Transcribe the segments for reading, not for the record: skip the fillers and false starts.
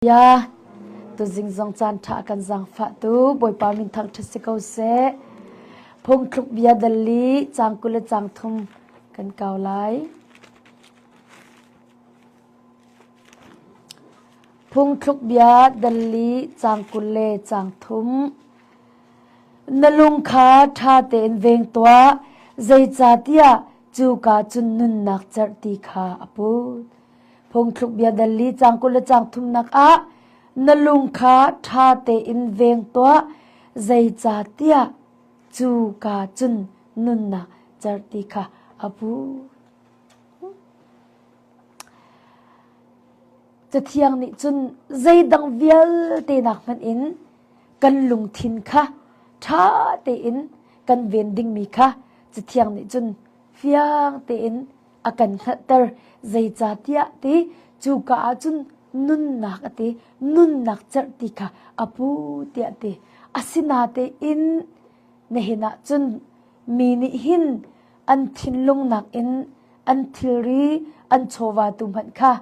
Ya, tuzing zong caan ṭha kan zaangfah tu Bawipa min thangṭhat si ko seh. Phungthluk bia dal li caang 20 le caang thum kan kau lai. Phungthluk bia dal li caang 20 le caang thum. Na lung kha ṭha tein veng tuah, zeicahtiah cuka cun nunnak cerhti kha a put. Phungthluk bia dal li caang 20 le caang thumnak ah na lung kha ṭha tein veng tuah, zeicahtiah cu ka cun nunnak cerhti kha a pu. Cathiang nih cun zeidang vialte nak hmanh in kan lungthin kha ṭha tein kan ven dingmi kha Cathiang nih cun fiang tein a kan hngalhter zeicahtiah ti cuka ah cun nunnak a ti nunnak cerhti kha a pu tiah ti asinatein nihin ah cun mi nih hin an thinlung nakin an thilri an chawva tu hmanh kha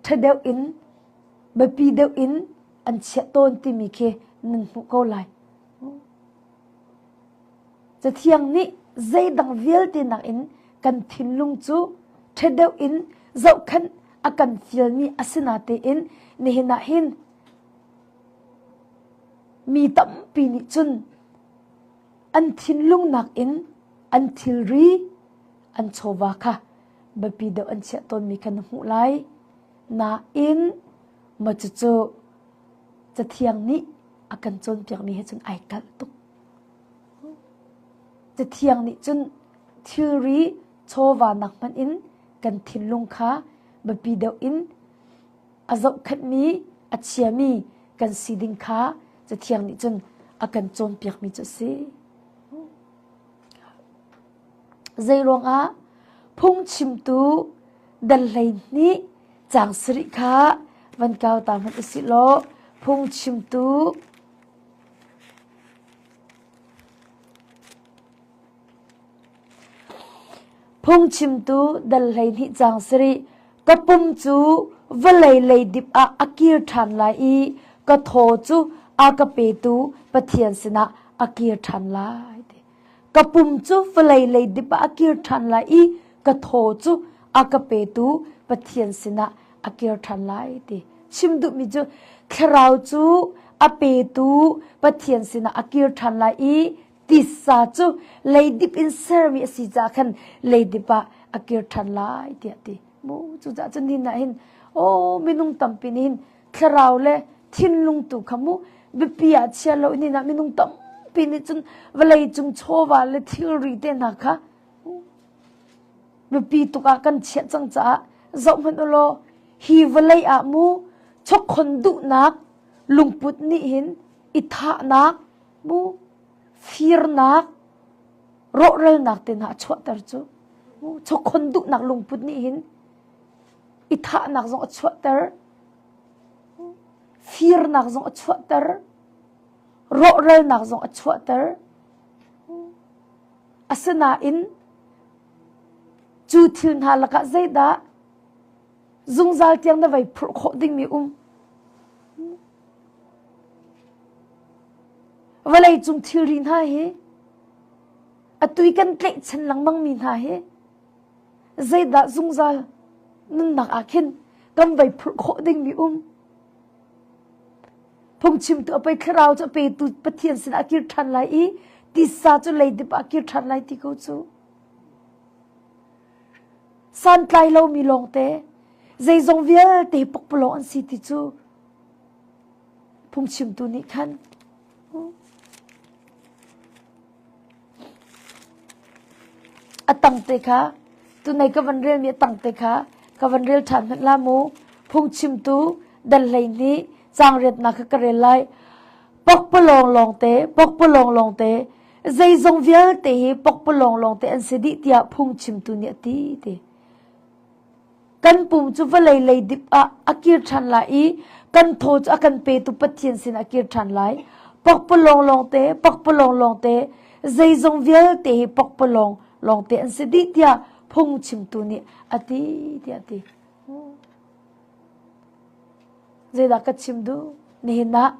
ṭha deuh in biapi deuh in an chiah tawn timi khi nan hmuh ko lai. Cathiang nih zeidang vialte nakin kan thinlung cu ṭha deuh in zohkhenh a kan fialmi a si natein nihin ah hin mi tampi nih cun an thinlung nakin an thilri an chawva kha biapi deuh an chiah tawnmi kha na hmuh lai. Nain maw cucu Cathiang nih a kan cawnpiakmi he cun ai kalh tuk. Cathiang nih cun thilri chawva nak hmanh in kan thinlung kha biapi deuh in a zohkhenhmi, a chiami kan si ding kha Cathiang nih cun a kan cawnpiakmi cu a si. Zeiruangah phungchimtu dal 12 caang sarih kha van kau ta hmanh usih law phungchimtu Phungchimtu dal 12 caang sarih ka pum cu vawlei leidip ah a kir ṭhan lai i ka thaw cu a ka petu Pathian sinah a kir ṭhan lai. Ka pum cu vawlei leidip ah a kir ṭhan lai i ka thaw cu a ka petu Pathian sinah a kir ṭhan lai ti. Chim duhmi cu thlarau cu a petu Pathian sinah a kir ṭhan lai i tisa cu leidip in sermi a si caah khan leidip ah a kir ṭhan lai tiah ti. Mu cucaah cun hin ah hin aw minung tampi nih hin thlarau le thinlung tu kha mu biapi ah chia lo in ah minung tampi nih cun vawlei cung chawva le thilri te hna kha biapi tuk ah kan chiah cang caah zoh hmanh u law hi vawlei ah mu chokkhon duhnak lungput nih hin i thahnak mu firnak rawhralnak te hna a chuahter cu mu chokkhon duhnak lungput nih hin i thahnak zong a chuahter firnak zong a chuahter rawhralnak zong a chuahter asinain cu thil hna lakah zeidah zungzal tiang na vei phurh khawh dingmi um vawlei cung thilri hna hi atui kan tlaihchan lengmang mi hna hi zeidah zungzal nunnak ah khin kan vei phurh khawh dingmi um phungchimtu a pei thlarau cu a petu Pathian sinah a kir ṭhan lai i tisa cu leidip ah kir ṭhan lai ti ko cu santlai lomi lawngte zeizong vialte pokpalawng an si ti cu phungchimtu nih khan A tangte kha tunei ka van relmi a tangte kha ka van rel ṭhan hmanh la mu. Phungchimtu dal 12 caang riatnak kha ka rel lai. Pokpalawng lawngte, pokpalawng lawngte, zeizong vialte hi pokpalawng lawngte an si dih tiah phungchimtu nih a ti ti. Kan pum cu vawlei leidip ah a kir ṭhan lai i kan thaw cu a kan petu Pathian sin a kir ṭhan lai. Pokpalawng lawngte, pokpalawng lawngte, zeizong vialte hi pokpalawng lawngte an si dih tiah phungchimtu nih a ti tiah a ti. Zeidah ka chim duh? Nihin ah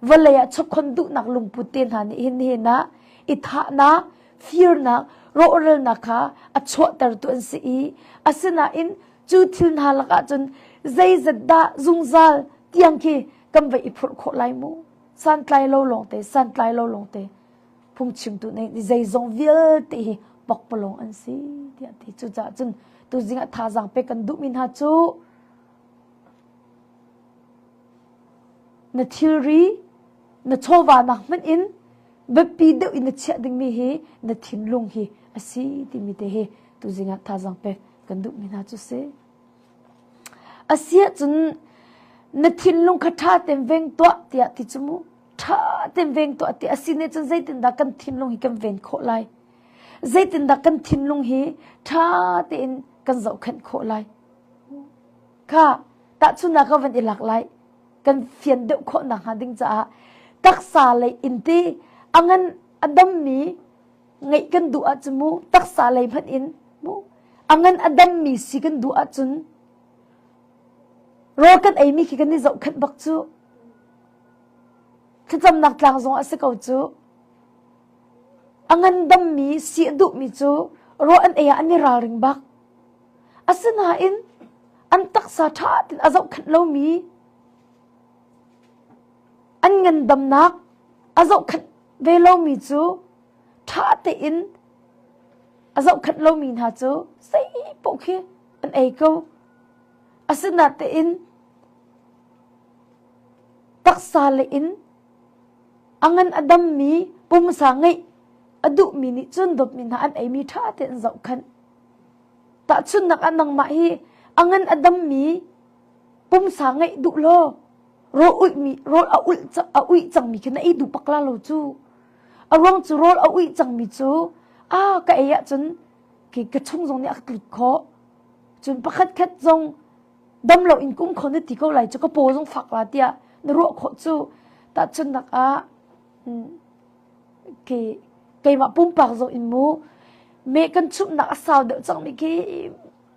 vawlei ah chawkhon duhnak lungput te hna nih hin nihin ah i thahnak, firnak, rawhralnak kha a chuahtertu an si i asinain cu thil hna lakah cun zeizat dah zungzal tiang khi kan va i phurh khawh lai mu? Santlai lo lawngte, santlai lo lawngte phungchimtu nih zeizong vialte hi pokpalawng an si tiah ti. Cucaah cun tuzing ah thazaang pek kan duhmi hna cu Na thilri, na chawva nak hmanh in biapi deuh in na chiah dingmi hi na thinlung hi a si timi te hi tuzing ah thazaang pek kan duhmi hna cu si. Asiahcun na thinlung kha ṭha tein veng tuah tiah ti cu mu. Ṭha tein veng tuah ti a si nih cun zeitindah kan thinlung hi kan ven khawh lai? Zeitindah kan thinlung hi ṭha tein kan zohkhenh khawh lai? Kha tahchunhnak ka van i lak lai kan fian deuh khawh nakhnga ding caah taksa lei in ti a ngan a dammi ngeih kan duh ahcun mu taksa lei hmanh in mu a ngan a dammi si kan duh ahcun rawl kan eimi khi kan i zohkhenh bak cu thlacamnak tlang zong a si ko cu a ngandammi si a duhmi cu rawl an ei ah an i ralring bak Asinain an taksa ṭha tein a zohkhenh lomi an ngandamnak a zohkhenh ve lomi cu ṭha tein a zohkhenh lomi hna cu zeipaoh khi an ei ko. Asinain taksa lei in a ngan a dammi pumsa ngeih a duhmi nih cun dawtmi hna an eimi ṭha tein an zohkhenh. Tahchunhnak ah nangmah hi a ngan a dammi pumsa ngeih duh law rawl uihmi rawl a ulh a uih cangmi khi na ei duh bak la lo cu. A ruang cu rawl a uih cangmi cu a ka ei ahcun khi ka chung zong nih a ka tlut khawh. Cun pakhat khat zong dam lo in kum kho na ti ko lai cu ka paw zong fak la tiah na ruah khawh cu. Tahchunhnak ah khi keimah pumpak zong in mu meh kan chumhnak a sau deuh cangmi khi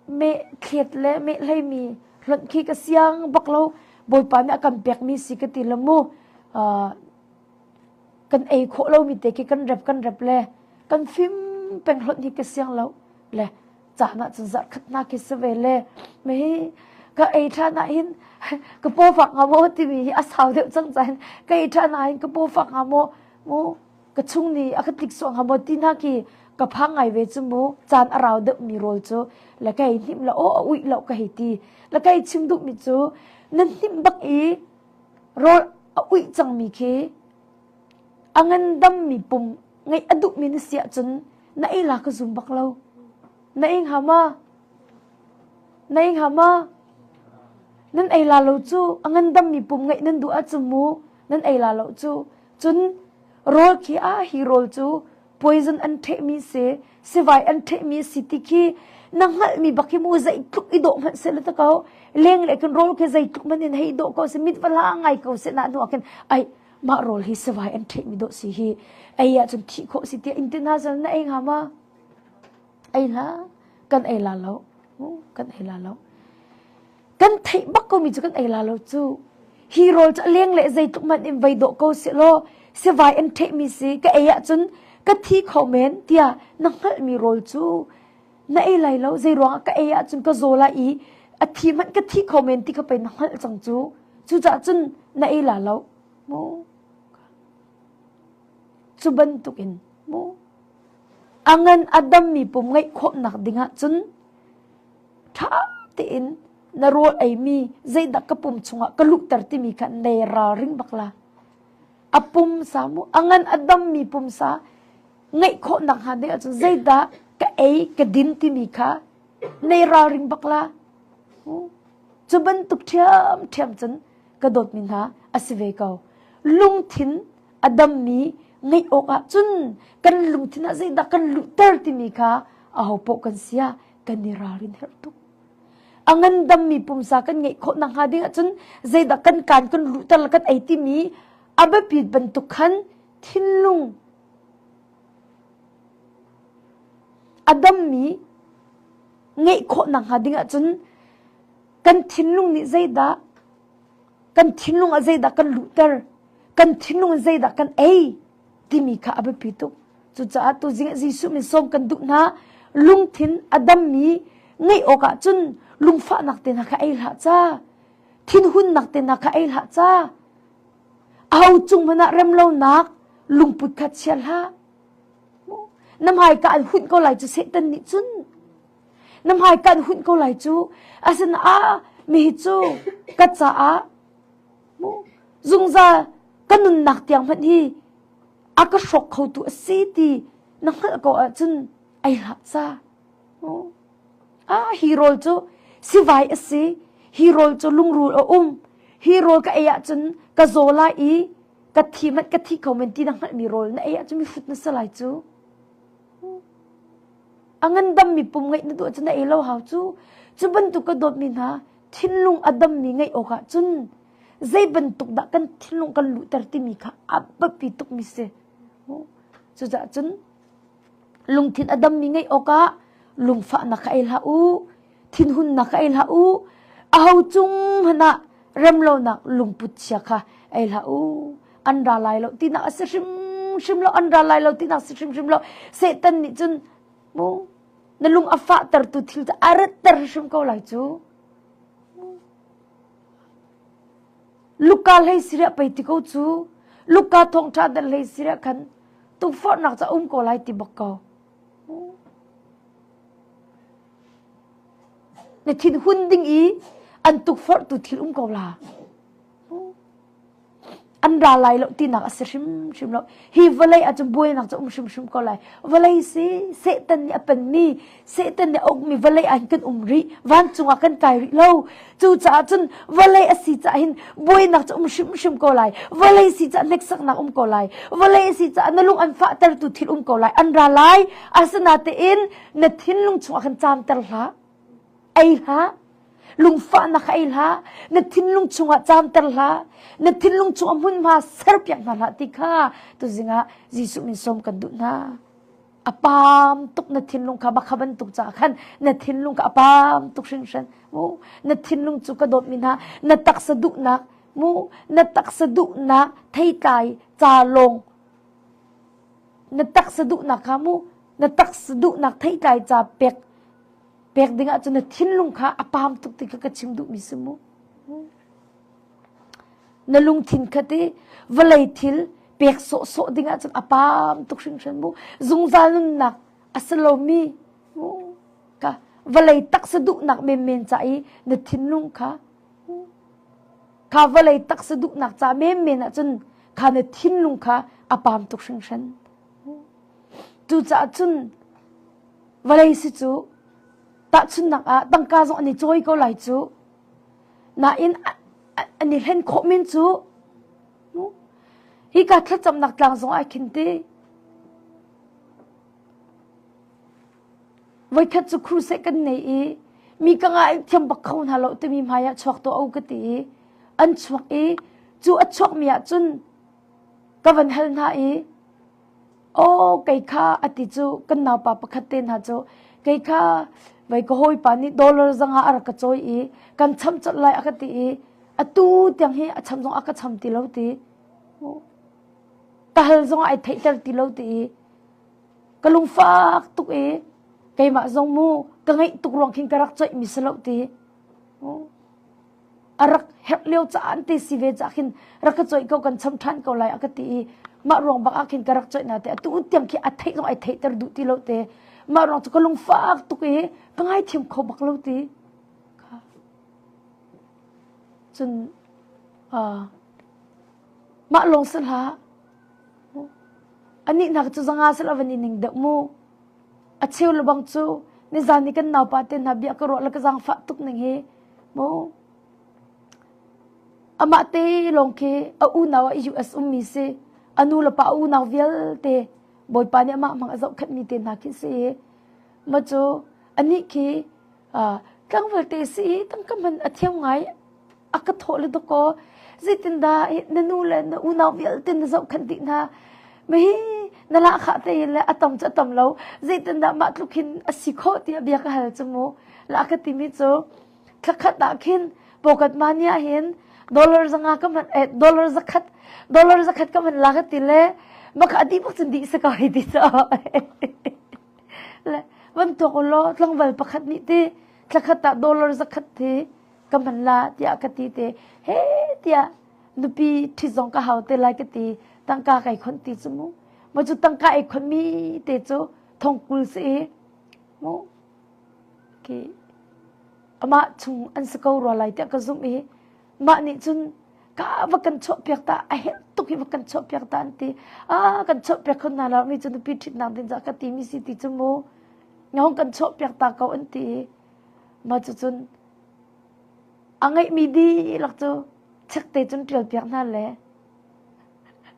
meh thlet le meh hleimi hlonh khi ka siang bak lo bawipa nih a kan pekmi si ka ti lo mu kan ei khawh lomi te khi kan rep kan rep le kan fim peng hlonh hi ka siang lo le caan ah cun zarh khat hna khi si ve le me ka ei ṭhan ah hin ka paw fak hnga maw timi hi a sau deuh cang cain ka ei ṭhan ah hin ka paw fak hnga maw mu ka chung nih a ka tlik suah hnga maw ti hna khi ka phang ngai ve cu mu caan a rau deuh mi rawl cu le ka hei hnim la aw a uih lo ka hei ti le ka hei chim duh mi cu na hnim bak i rawl a uih cang mi khi a ngandam mi pum ngeih a duh mi na si ahcun na ei la ka zum bak lo na ei hnga ma na ei hnga ma nan ei la lo cu a ngandam mi pum ngeih nan duh ahcun mu nan ei la lo cu cun rawl khi a hi rawl cu poison an ṭhehmi si sivai an ṭhehmi si ti khi na hngalhmi bak hi mu zeitluk i dawh hmanh seh la ta ko leng le kan rawl khi zeitluk man in hei dawh ko se mit va la ngai ko se na hnu ah khin ai mah rawl hi sivai an ṭhehmi dawh si hi ei ahcun thih khawh si tiah in ti hna sal na ei hnga ma ei hlah kan ei la lo kan ei la lo kan theih bak ko mi cu kan ei la lo cu hi rawl cu a leng le zeitluk hmanh in vei dawh ko si law sivai an ṭhehmi si ka ei ahcun ka thi kho men tiah na hngalhmi rawl cu na ei lai lo zei ruangah ka ei ahcun ka zaw lai i a thi hmanh ka thi kho men ti kha pei na hngalh cang cu cucaah cun na ei la lo mu cu bantukin mu a ngan a dammi pum ngeih khawhnak dingah cun ṭha tein na rawl eimi zeidah ka pum chungah ka luhter timi kha nei ralring bak la a pumsa mu a ngan a dammi pumsa ngeih khawh nak hnga ding ahcun zeidah ka ei ka din timi kha nei ralring bak la cu bantuk ṭhiam ṭhiam cun ka dawtmi hna a si ve ko lungthin a dammi ngeih awk ah cun kan lungthin ah zeidah kan luhter timi kha aho paoh kan sia kan i ralrin herh tuk a ngandammi pumsa kan ngeih khawh nakhnga ding ahcun zeidah kan kaan kan luhter le kan ei timi a biapit bantuk khan thinlung a dammi ngeih khawh nakhnga ding ahcun kan thinlung nih zeidah. Kan thinlung ah zeidah kan luhter? Kan thinlung in zeidah kan ei? Timi kha a biapi tuk. Cucaah tuzing ah Jesuh min sawm kan duh hna. Lungthin a dammi ngeih awkah cun lungfahnak te hna kha ei hlah ca. Thinhunnak te hna kha ei hlah ca. Aho cung hmanh ah remlonak lungput kha chia hlah. Na hmaika an hunh ko lai cu Satan nih cun. Na hmaika an hunh ko lai cu. Asinain ah mihi cu ka caah zungzal ka nunnak tiang hmanh hi a ka hrawk khotu a si ti na hngalh ko ahcun ei hlah ca. Ah, hi rawl cu sivai a si. Hi rawl cu lungrul a um. Hi rawl ka ei ahcun ka zaw lai i ka thi hmanh ka thi kho men ti na hngalhmi rawl na ei ahcun mihrut na si lai cu. A ngandammi pum ngeih na duh ahcun na ei lo hau cu. Cu bantuk ka dawtmi hna thinlung a dammi ngeih awkah cun zei bantuk dah kan thinlung kan luhter timi kha a biapi tukmi si. Cucaah cun Lungthin a dammi ngeih awkah lungfahnak kha ei hlah u, thinhunnak kha ei hlah u, aho cung hmanh ah remlonak lungput chia kha ei hlah u. An ra lai lo tinak a si hrimhrim lo, an ra lai lo tinak a si hrimhrim lo. Satan nih cun mu na lung a fahtertu thil cu a ratter hrim ko lai cu. Luka hlei siriah pei ti ko cu. Luka thawngṭha dal hlei siriah khan tukforhnak cu a um ko lai ti bak ko. Na thinhun ding i an tukforhtu thil um ko la. An ra lai lo tinak a si hrimhrim lo. Hi vawlei ahcun buainak cu um hrimhrim ko lai. Vawlei si Satan nih a penmi, Satan nih a ukmi vawlei ah hin kan um rih. Vancung ah kan kai rih lo. Cucaah cun vawlei a si caah hin buainak cu um hrimhrim ko lai. Vawlei si caah hneksaknak um ko lai. Vawlei a si caah na lung an fahtertu thil um ko lai. An ra lai. Asinatein na thinlung chungah khan caamter hlah. Ei hlah. Lungfahnak kha ei hlah. Na thinlung chungah caamter hlah. Na thinlung chungah hmunhma serpiak hna hlah ti kha tuzing ah Jesuh min sawm kan duh hna. A paam tuk na thinlung kha bakha bantuk caah khan na thinlung kha a paam tuk hringhran. Mu na thinlung cu ka dawtmi hna na taksa duhnak mu na taksa duhnak theitlai ca lawng na taksa duhnak kha mu na taksa duhnak theitlai ca pek pek ding ahcun na thinlung kha a paam tuk ti kha ka chim duhmi si mu. Na lungthin kha ti vawlei thil pek sawhsawh ding ahcun a paam tuk hringhran mu. Zungzal nunnak a si lomi mu ka vawlei taksa duhnak menmen ca i na thinlung kha kha vawlei taksa duhnak ca menmen ahcun kha na thinlung kha a paam tuk hringhran. Cucaah cun Vawlei si cu tahchunhnak ah tangka zong an i cawi ko lai cu. Nain an i hlen khawh men cu. Hika thlacamnak tlang zong ah khin ti. Voikhat cu crusade kan nei i mi ka ngai thiam bak kho hna lo timi hmai ah chuak tuah u ka ti i an chuak i cu a chuak mi ah cun ka van hal hna i Aw kei kha a ti cu kan naupa pakhat te hna cu kei kha vei ka hawipa nih dollar zanga a rak ka cawi i kan cham colh lai a ka ti i atu tiang hi a cham zong a ka cham ti lo ti. Ka hal zong ai theihter ti lo ti i ka lungfak tuk i keimah zong mu ka ngeih tuk ruang khin ka rak coih mi si lo ti. A rak herh lio caan te si ve cah khin rak ka coih ko kan cham ṭhan ko lai a ka ti i mah ruang bak ah khin ka rak coih na te atu tiang khi a theih zong ai theihter duh ti lo te mah ruang cu ka lungfak tuk i ka ngaithiam kho bak lo ti cun mah lawng si hlah anih hna cu zanga sal van i ning deuh mu a cheu lebang cu nizan ni kan naupa te hna bia ka ruah le ka zaangfah tuk ning hi Mu amah te lawng khi a unau ah US ummi si a nu le pa a unau vialte Bawipa nih amah hmang a zohkhenhmi te hna khi si i ma cu anih khi tlangval te si i tangka hman a thiam ngai a ka thawh le dakaw zeitindah na nu le na unau vialte na zohkhenh dih hna mahi na lahkhah te le a tam cu a tam lo zeitindah mah tluk hin a si khawh tiah bia ka hal cu mu la ka timi cu Thlakhat ah khin pocket money ah hin Dollar zanga ka man eh dollar zakhat dollar zakhat ka man la ka ti le maka adi bak cun dih se ko hi ti so. Le van tuak ulaw tlangval pakhat nih ti thlakhat ah dollar zakhat thi ka man la tiah ka ti te he tiah nupi ṭhit zong ka hau te lai ka ti tangka kai khon ti cu mu ma cu tangka ei khon mi te cu thong kul si i mu ki amah chung an si ko rua lai tiah ka zumh i mah nih cun ka va kan chuah piak ta a herh tuk hi va kan chuah piak ta an ti a kan chuah piak khon hna lo mi cu nupi ṭhitnak ding ca ka ti mi si ti cu mu ngong kan chuah piak ta ko an ti i mah cu cun a ngeihmi dihlak cu chekte cun ṭial piak hna le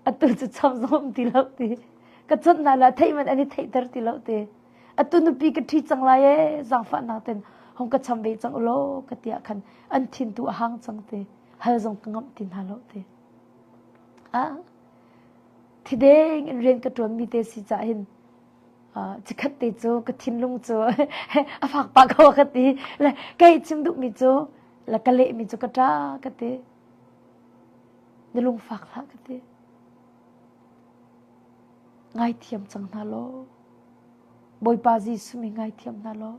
atu cu cham zong um ti lo ti ka chawnh hna la theih man an i theihter ti lo ti atu nupi ka ṭhi cang lai ee zaangfahnak ten hong ka cham ve cang ulaw ka ti ah khan an thin tu a hang cang ti hal zong ka ngamh ti hna lo ti ah thideng in rian ka ṭuan mi te si cah hin chikhat te cu ka thinlung cu a fak pah ko ka ti le kei chim duhmi cu le ka lehmi cu ka ṭa ka ti na lungfak hlah ka ti ngaithiam cang hna law Bawipa Jesuh mi ngaithiam hna law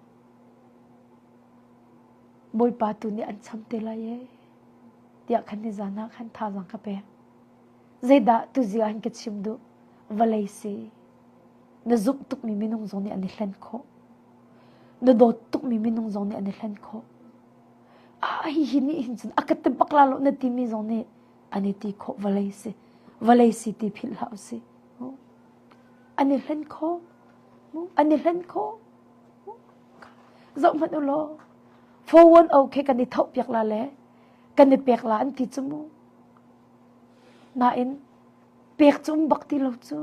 Bawipa tu nih an cham te lai ee tiah khan ni zan ah khan thazaang ka pek zeidah tuzi ah hin ka chim duh vawlei si Na zumh tukmi minung zong nih an i hlen khawh. Na dawt tukmi minung zong nih an i hlen khawh. Ah, hihi nih hin cun a ka ti bak la lo na timi zong nih an i ti khawh vawlei si. Vawlei si ti philh hlah usih. An i hlen khawh. An i hlen khawh. Zoh hmanh u law 410 khi kan i thoh piak la le kan i pek la an ti cu mu. Nain pek cu um bak ti lo cu.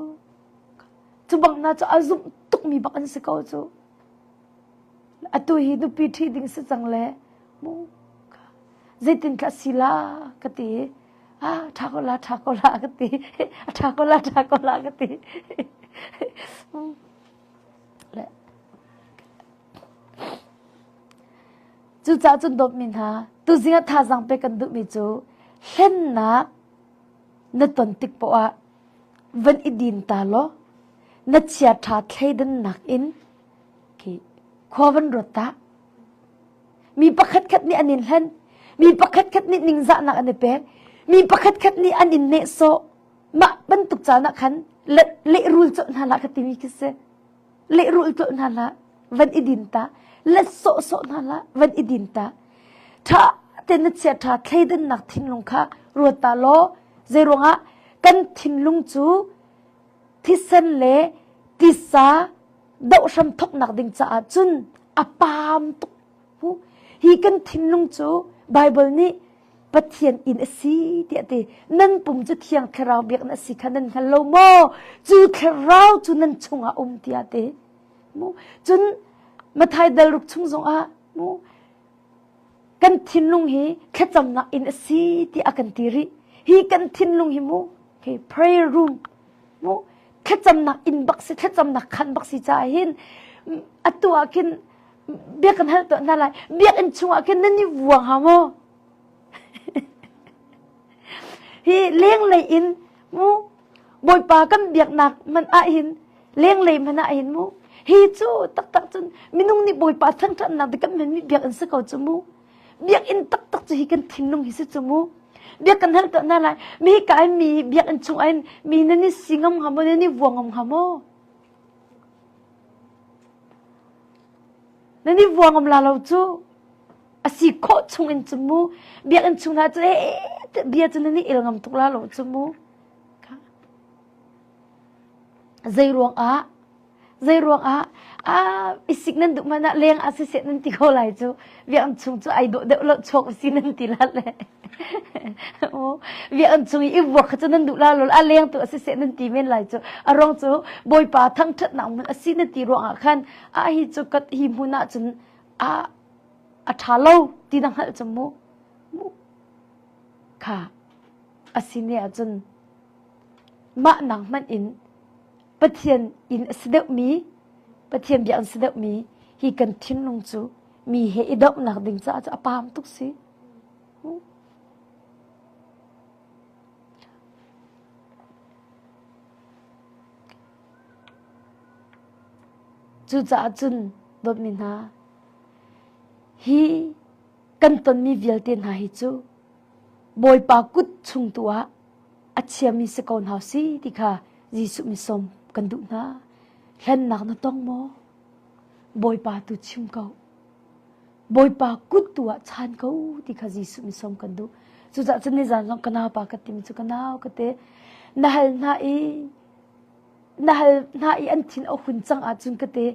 Cu bang hna cu a zumh tukmi bak an si ko cu. Atu hi nupi ṭhi ding si cang le mu zeitin ka si la ka ti. Ah ṭha ko la ṭha ko la ka ti. A ṭha ko la ṭha ko la ka ti. Le Cucaah cun dawtmi hna, tuzing ah thazaang pek kan duhmi cu hlennak na ton tik poah ah van i din ta law na chiaṭha thleidannak in khi khua van ruat ta. Mi pakhatkhat nih an in hlen, mi pakhatkhat nih ningzahnak an i pek, mi pakhatkhat nih an in nehsawh. Mah bantuk caan ah khan lehrul colh hna hlah ka timi khi si. Lehrul colh hna hlah, van i din ta. Let sawhsawh hna hlah, van i din ta. Ṭha tein na chiaṭha thleidannak thinlung kha ruat ta law Zeiruangah kan thinlung cu thisen le tisa doh hram thawknak ding caah cun a paam tuk. Hi kan thinlung cu Baibal nih Pathian inn a si tiah ti. Nan pum cu Thiang Thlarau biakinn a si kha nan hngal lo maw? Cu Thlarau cu nan chungah um tiah ti. Mu cun Mathai dal ruk chung zongah mu kan thinlung hi thlacamnak inn a si tiah a kan ti rih. Hi kan thinlung hi mu hi prayer room mu thlacamnak inn bak si thlacamnak khan bak si caah hin atu ah khin bia kan hal tuah hna lai biakinn chungah khin nan i vuang ha maw hi lenglei in mu Bawipa kan biaknak hmanh ah hin lenglei hmanh ah hin mu hi cu taktak cun minung nih Bawipa thangṭhatnak ti kan hmanmi biakinn si ko cu mu biakinn taktak cu hi kan thinlung hi si cu mu biak kan hal tuah hna lai mi ka ai mi biakinn chung ah hin mi nan i si ngam hnga maw nan i vuang ngam hnga maw nan i vuang ngam la lo cu a si khawh chung in cu mu biakinn chung hna cu eh bia cu nan i el ngam tuk la lo cu mu Zei ruangah zei ruangah ah isik nan duh man ah leng ah siseh nan ti ko lai cu biakinn chung cu ai dawh deuh lo chuak si nan ti la le biakinn chung i i vuak kha cu nan duh la lo a leng tu a siseh nan ti men lai cu a ruang cu bawipa thangṭhatnak hmun a si na ti ruangah khan a hi cu kat hi hmun ah cun a a ṭha lo ti na hngalh cu mu mu kha a si ne ahcun Mah nak hmanh in Pathian inn a si deuhmi, Pathian bia an si deuhmi hi kan thinlung cu mi he i dohnak ding caah cu a paam tuk si. Cucaah cun dawtmi hna, hi kan tonmi vialte hna hi cu Bawipa kut chung tu ah a chiami si ko hna si ti kha Jesuh mi sawm kan duh hna. Hlennak na tong maw? Bawipa tu chim ko. Bawipa kut tu ah chan ko ti kha Jesuh mi sawm kan duh. Cucaah cun nizan zong ka nau pa ka timi cu ka nau ka te na hal hna i na hal hna i an thin a hun cang ahcun ka te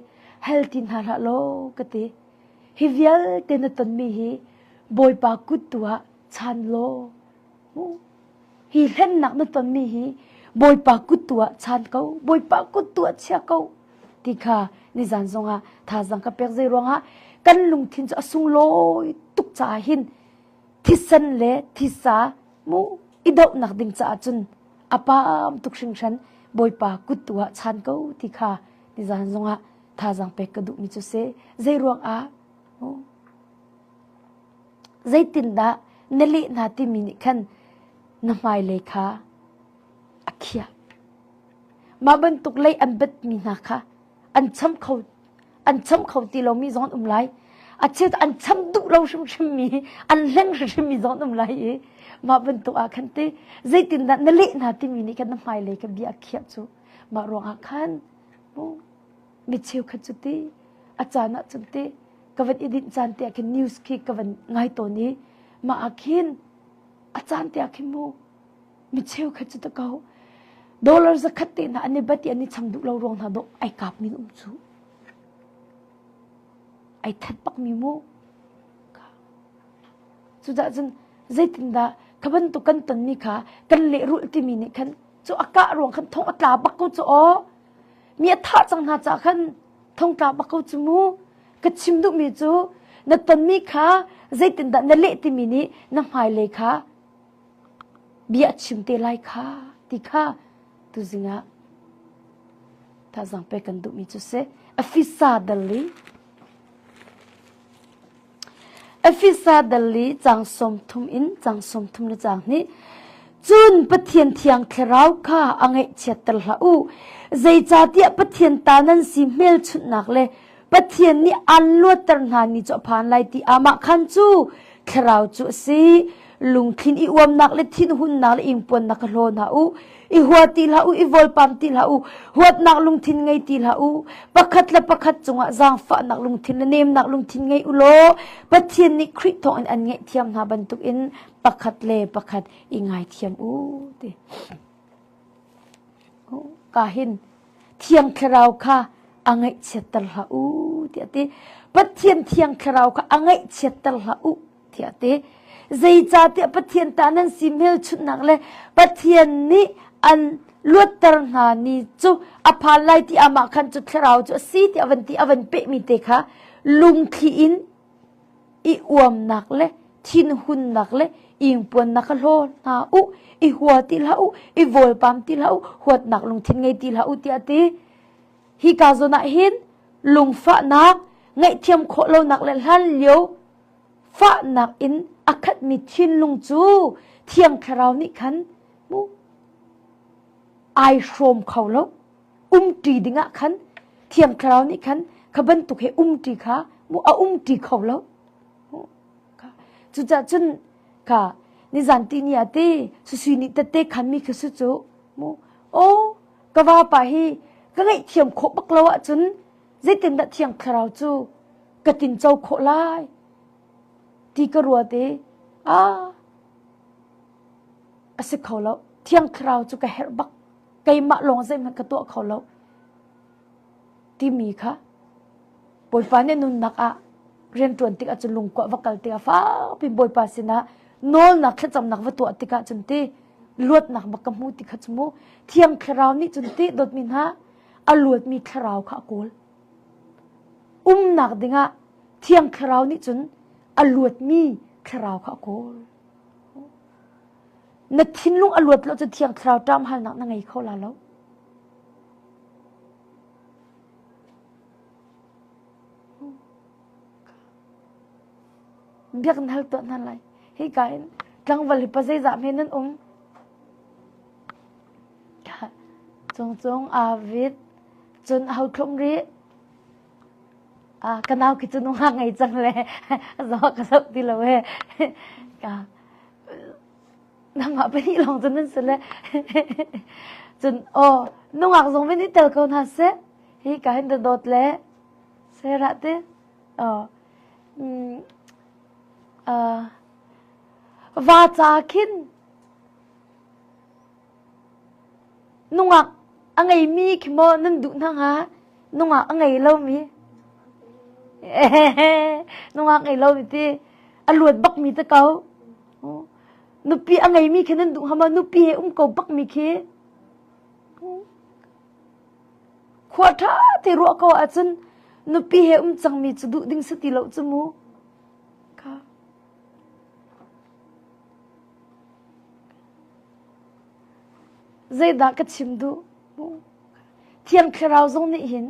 hal ti hna hlah law ka te hi vialte na tonmi hi Bawipa kut tu ah chan law hi hlennak na tonmi hi Bawipa kut tu ah chan ko Bawipa kut tu ah chia ko ti kha nizan zongah thazang ka pek zei ruangah kan lungthin cu a sunglawi tuk caah hin thisen le thisa mu i dohnak ding caah cun a pam tuk hringhran Bawipa kut tu ah chan ko ti kha nizan zongah thazang pek ka duhmi cu si zei ruangah zeitindah na leh hna timi nih khan na hmailei kha a khiah mah bantuk lei an batmi hna kha an cham kho an cham kho ti lomi zong an um lai a cheu an cham duh lo hrimhrim mi an hleng hrimhrim mi zong an um lai i mah bantuk ah khan te zeitindah na leh hna timi nih khan na hmailei kha bia a khiah cu mah ruangah khan mi cheukhat cu ti a caan ah cun ti ka van i dinh caan te ah khin news khi ka van ngai tawn i mah ah khin a caan te ah khin mu mi cheukhat cu ta ko dollar zakhat te hna an i bat i an i cham duh lo ruang hna dawh ai kap mi um cu ai that bak mi mu cucah cun zeitindah kha bantuk kan tonmi kha kan lehrulh timi nih khan cu a kah ruang khan thong a tla bak ko cu aw mi a thah cang hna caah khan thongtla bak ko cu mu ka chim duhmi cu na tonmi kha zeitindah na leh timi nih na hmailei kha bia a chim te lai kha ti kha tuzing ah thazang pek kan duhmi cu si Efesa dal Efesa dal li cang 30 in cang 30 le cang hnih Cun Pathian thiang thlarau kha a ngaihchiatter hlah u. Zeicahtiah Pathian ta nan si hmelchunhnak le Pathian nih aan luatter hna ni cu a phan lai ti amah khan cu thlarau cu a si. Lungthin i uamnak le thinhunnak le ingpuannak kha hlaw hna u. I hua ti hlah u, i vawlpam ti hlah u, huatnak lungthin ngei ti hlah u. Pakhat le pakhat cungah zaangfahnak lungthin le nemnak lungthin ngei u law Pathian nih Khrih thawngin an ngaihthiam hna bantukin pakhat le pakhat i ngaithiam u ti. Ka hin Thiang Thlarau kha a ngaihchiatter hlah u tiah a ti. Pathian Thiang Thlarau kha a ngaihchiatter hlah u tiah a ti. Zeicahtiah Pathian ta nan si hmelchunhnak le Pathian nih an luatter hna ni cu a phan lai ti amah khan cu thlarau cu a si tiah a van ti a van pehmi te kha lungthli in i uamnak le thinhunnak le ingpuannak kha hlaw hna u i hua ti hlah u i vawlpam ti hlah u huatnak lungthin ngei ti hlah u tiah a ti hika zawn ah hin lungfahnak ngaihthiam khawh lonak le hlan lio fahnak in a khatmi thinlung cu thiang thlarau nih khan mu ai hrawm kho lo umṭi dingah khan thiang thlarau nih khan kha bantuk he umṭi kha mu a umṭi kho lo cucah cun kha nizan ti ni ah te susui nih tette khan mi kha su cu mu o ka vapa hi ka ngaihthiam khawh bak lo ahcun zeitindah thiang thlarau cu ka tinco khawh lai ti ka ruat i a a si kho lo thiang thlarau cu ka herh bak keimah lawng zeihmanh ka tuah kho lo timi kha Bawipa nih nunnak ah rianṭuan tikah cun lungkua va kal tikah fakpi Bawipa sinah nawlnak thlacamnak va tuah tikah cun ti luatnak bak ka hmu ti kha cu mu thiang thlarau nih cun ti dawtmi hna a luatmi thlarau kha a kawl umnak dingah thiang thlarau nih cun a luatmi thlarau kha a kawl Na thinlung a luat lo cu thiang thlarau ṭam halnak na ngei kho la lo. Biak hal tuah hna lai. Hi ka in tlangval hi pa zeizah hme nan um? Cung cung Avid cun ho thlum rih? Ah, ka nau khi cu nungak ngei cang le zoh ka zoh ti lo e. Ka nangmah pahnih lawng cu nan si le. Cun aw nungak zong vin i tel ko hna seh. Hi ka hin dawt le Sarah te. Aw. Mm, uh, va ca khin Nungak a ngeimi khi maw nan duh hna hnga? Nungak a ngei lomi? Nungak ngei lomi ti a luat bakmi te ko. Nupi a ngeimi khi nan duh hnga maw? Nupi he um ko bakmi khi. Khua ṭha te ruah ko ahcun nupi he um cangmi cu duh ding si ti lo cu mu. Ka. Zeidah ka chim duh? Thiang Thlarau zong nih hin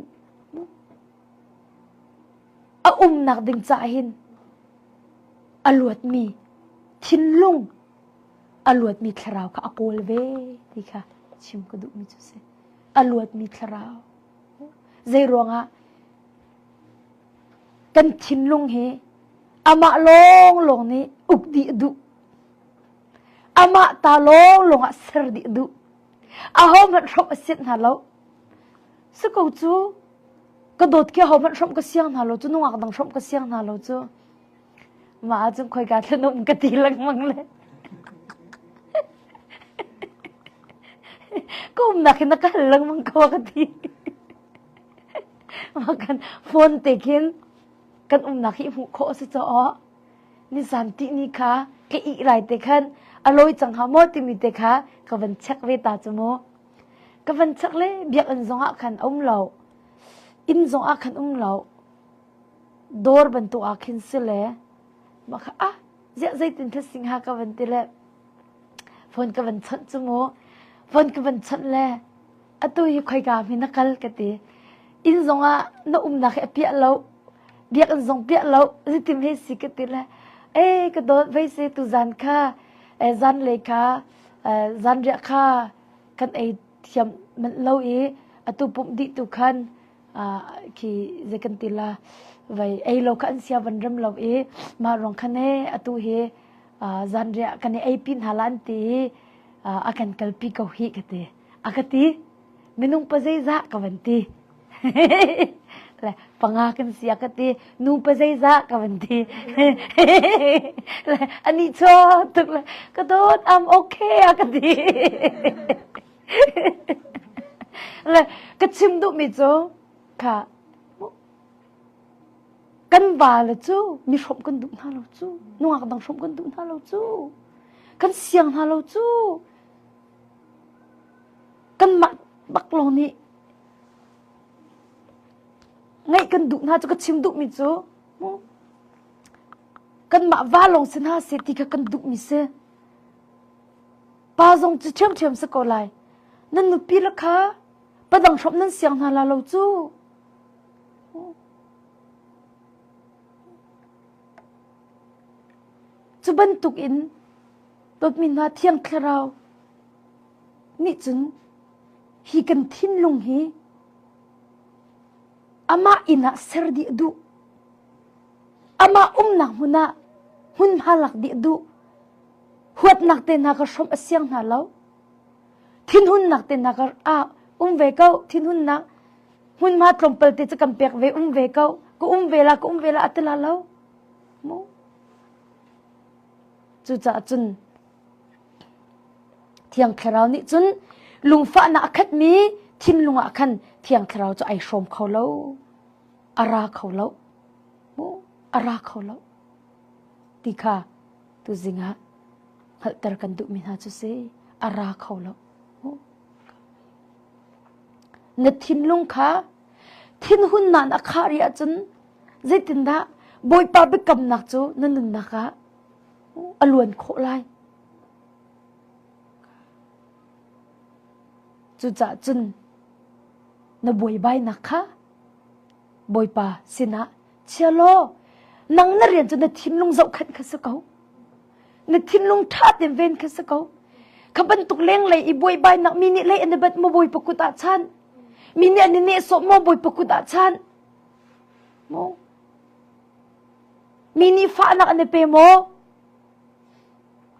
a umnak ding caah hin a luatmi thinlung a luatmi thlarau kha a kawl ve ti kha chim ka duhmi cu si. A luatmi thlarau. Zei ruangah kan thinlung hi amah lawnglawng nih uk dih a duh. Amah ta lawnglawng ah ser dih a duh. Ahohmanh hrawmh a sianh hna lo. Si ko cu ka dawt khi ahohmanh hrawmh ka siang hna lo cu nungak dang hrawmh ka siang hna lo cu. Mah ahcun khoika thlen um ka ti lengmang le. Ka umnak hin na ka hal lengmang ko ka ti. Mah kan phone te khin kan umnak hi hmuh khawh a si caah nizan tihni kha ka ih lai te khan a lawi cang hnga maw timi te kha ka van check ve ta cu mu. Ka van check le biakinn zong ah khan a um lo. Inn zong ah khan um lo. Dawr bantuk ah khin si le mah kha ah ziah zeitin thla sing ha ka van ti le phone ka van chawnh cu mu. Phone ka van chawnh le atu hi khoika hme na kal ka ti inn zong ah na umnak hi a piah lo biakinn zong piah lo zeitin hei si ka ti le e ka dawt vei si tu zan kha zan lei kha zan riah kha kan ei thiam manh lo i atu pumh dih tu khan khi zei kan ti la vai ei lo kha an sia van rem lo i mah ruang khan e atu hi zan riah kan i ei pin hala an ti i a kan kalpi ko hi ka ti A ka ti. Minung pa zeizah ka van ti. Le panga kan si a ka ti. Nu pa zeizah ka van ti. Le ani chaw tuk le ka dawt I'm okay a ka ti. Le ka chim duhmi cu kha kan va le cu mi hrawmh kan duh hna lo cu nungak dang hrawmh kan duh hna lo cu kan siang hna lo cu Kanmah bak lawng nih ngaih kan duh hna cu ka chim duhmi cu kanmah va lawng si hna seh ti kha kan duhmi si. Pa zong cu ṭhiamṭhiam si ko lai. Nan nupi le kha padang hrawmh nan siang hna la lo cu. Cu bantuk in Dawtmi hna Thiang Thlarau nih cun hi kan thinlung hi amah inn ah ser dih a duh. Amah umnak hmun ah hmunhma lak dih a duh. Huatnak te hna ka hrawmh a siang hna lo. Thinhunnak te hna ka ah um ve ko. Thinhunnak hmunhma tlawmpal te cu kan pek ve um ve ko. Ka um ve la ka um ve la a ti la lo. Mu. Cucaah cun Thiang Thlarau nih cun lungfahnak a khatmi thinlung ah khan Thiang Thlarau cu ai hrawm kho lo, a ra kho lo, a ra kho lo ti kha tuzing ah hngalhter kan duhmi hna cu si, a ra kho lo. Na thinlung kha thinhunnak a khah rih ahcun zeitindah Bawipa biakamnak cu na nunnak ah a luan khawh lai? Cucaah cun na buaibainak kha Bawipa sinah chia law nang na rian cu na thinlung zohkhenh kha si ko. Na thinlung ṭha tein ven kha si ko. Kha bantuk lenglei i buaibainak mi nih lei an i bat maw Bawipa kut ah chan. Mi nih an i nehsawh maw Bawipa kut ah chan. Mu. Mi nih fahnak an i pe maw?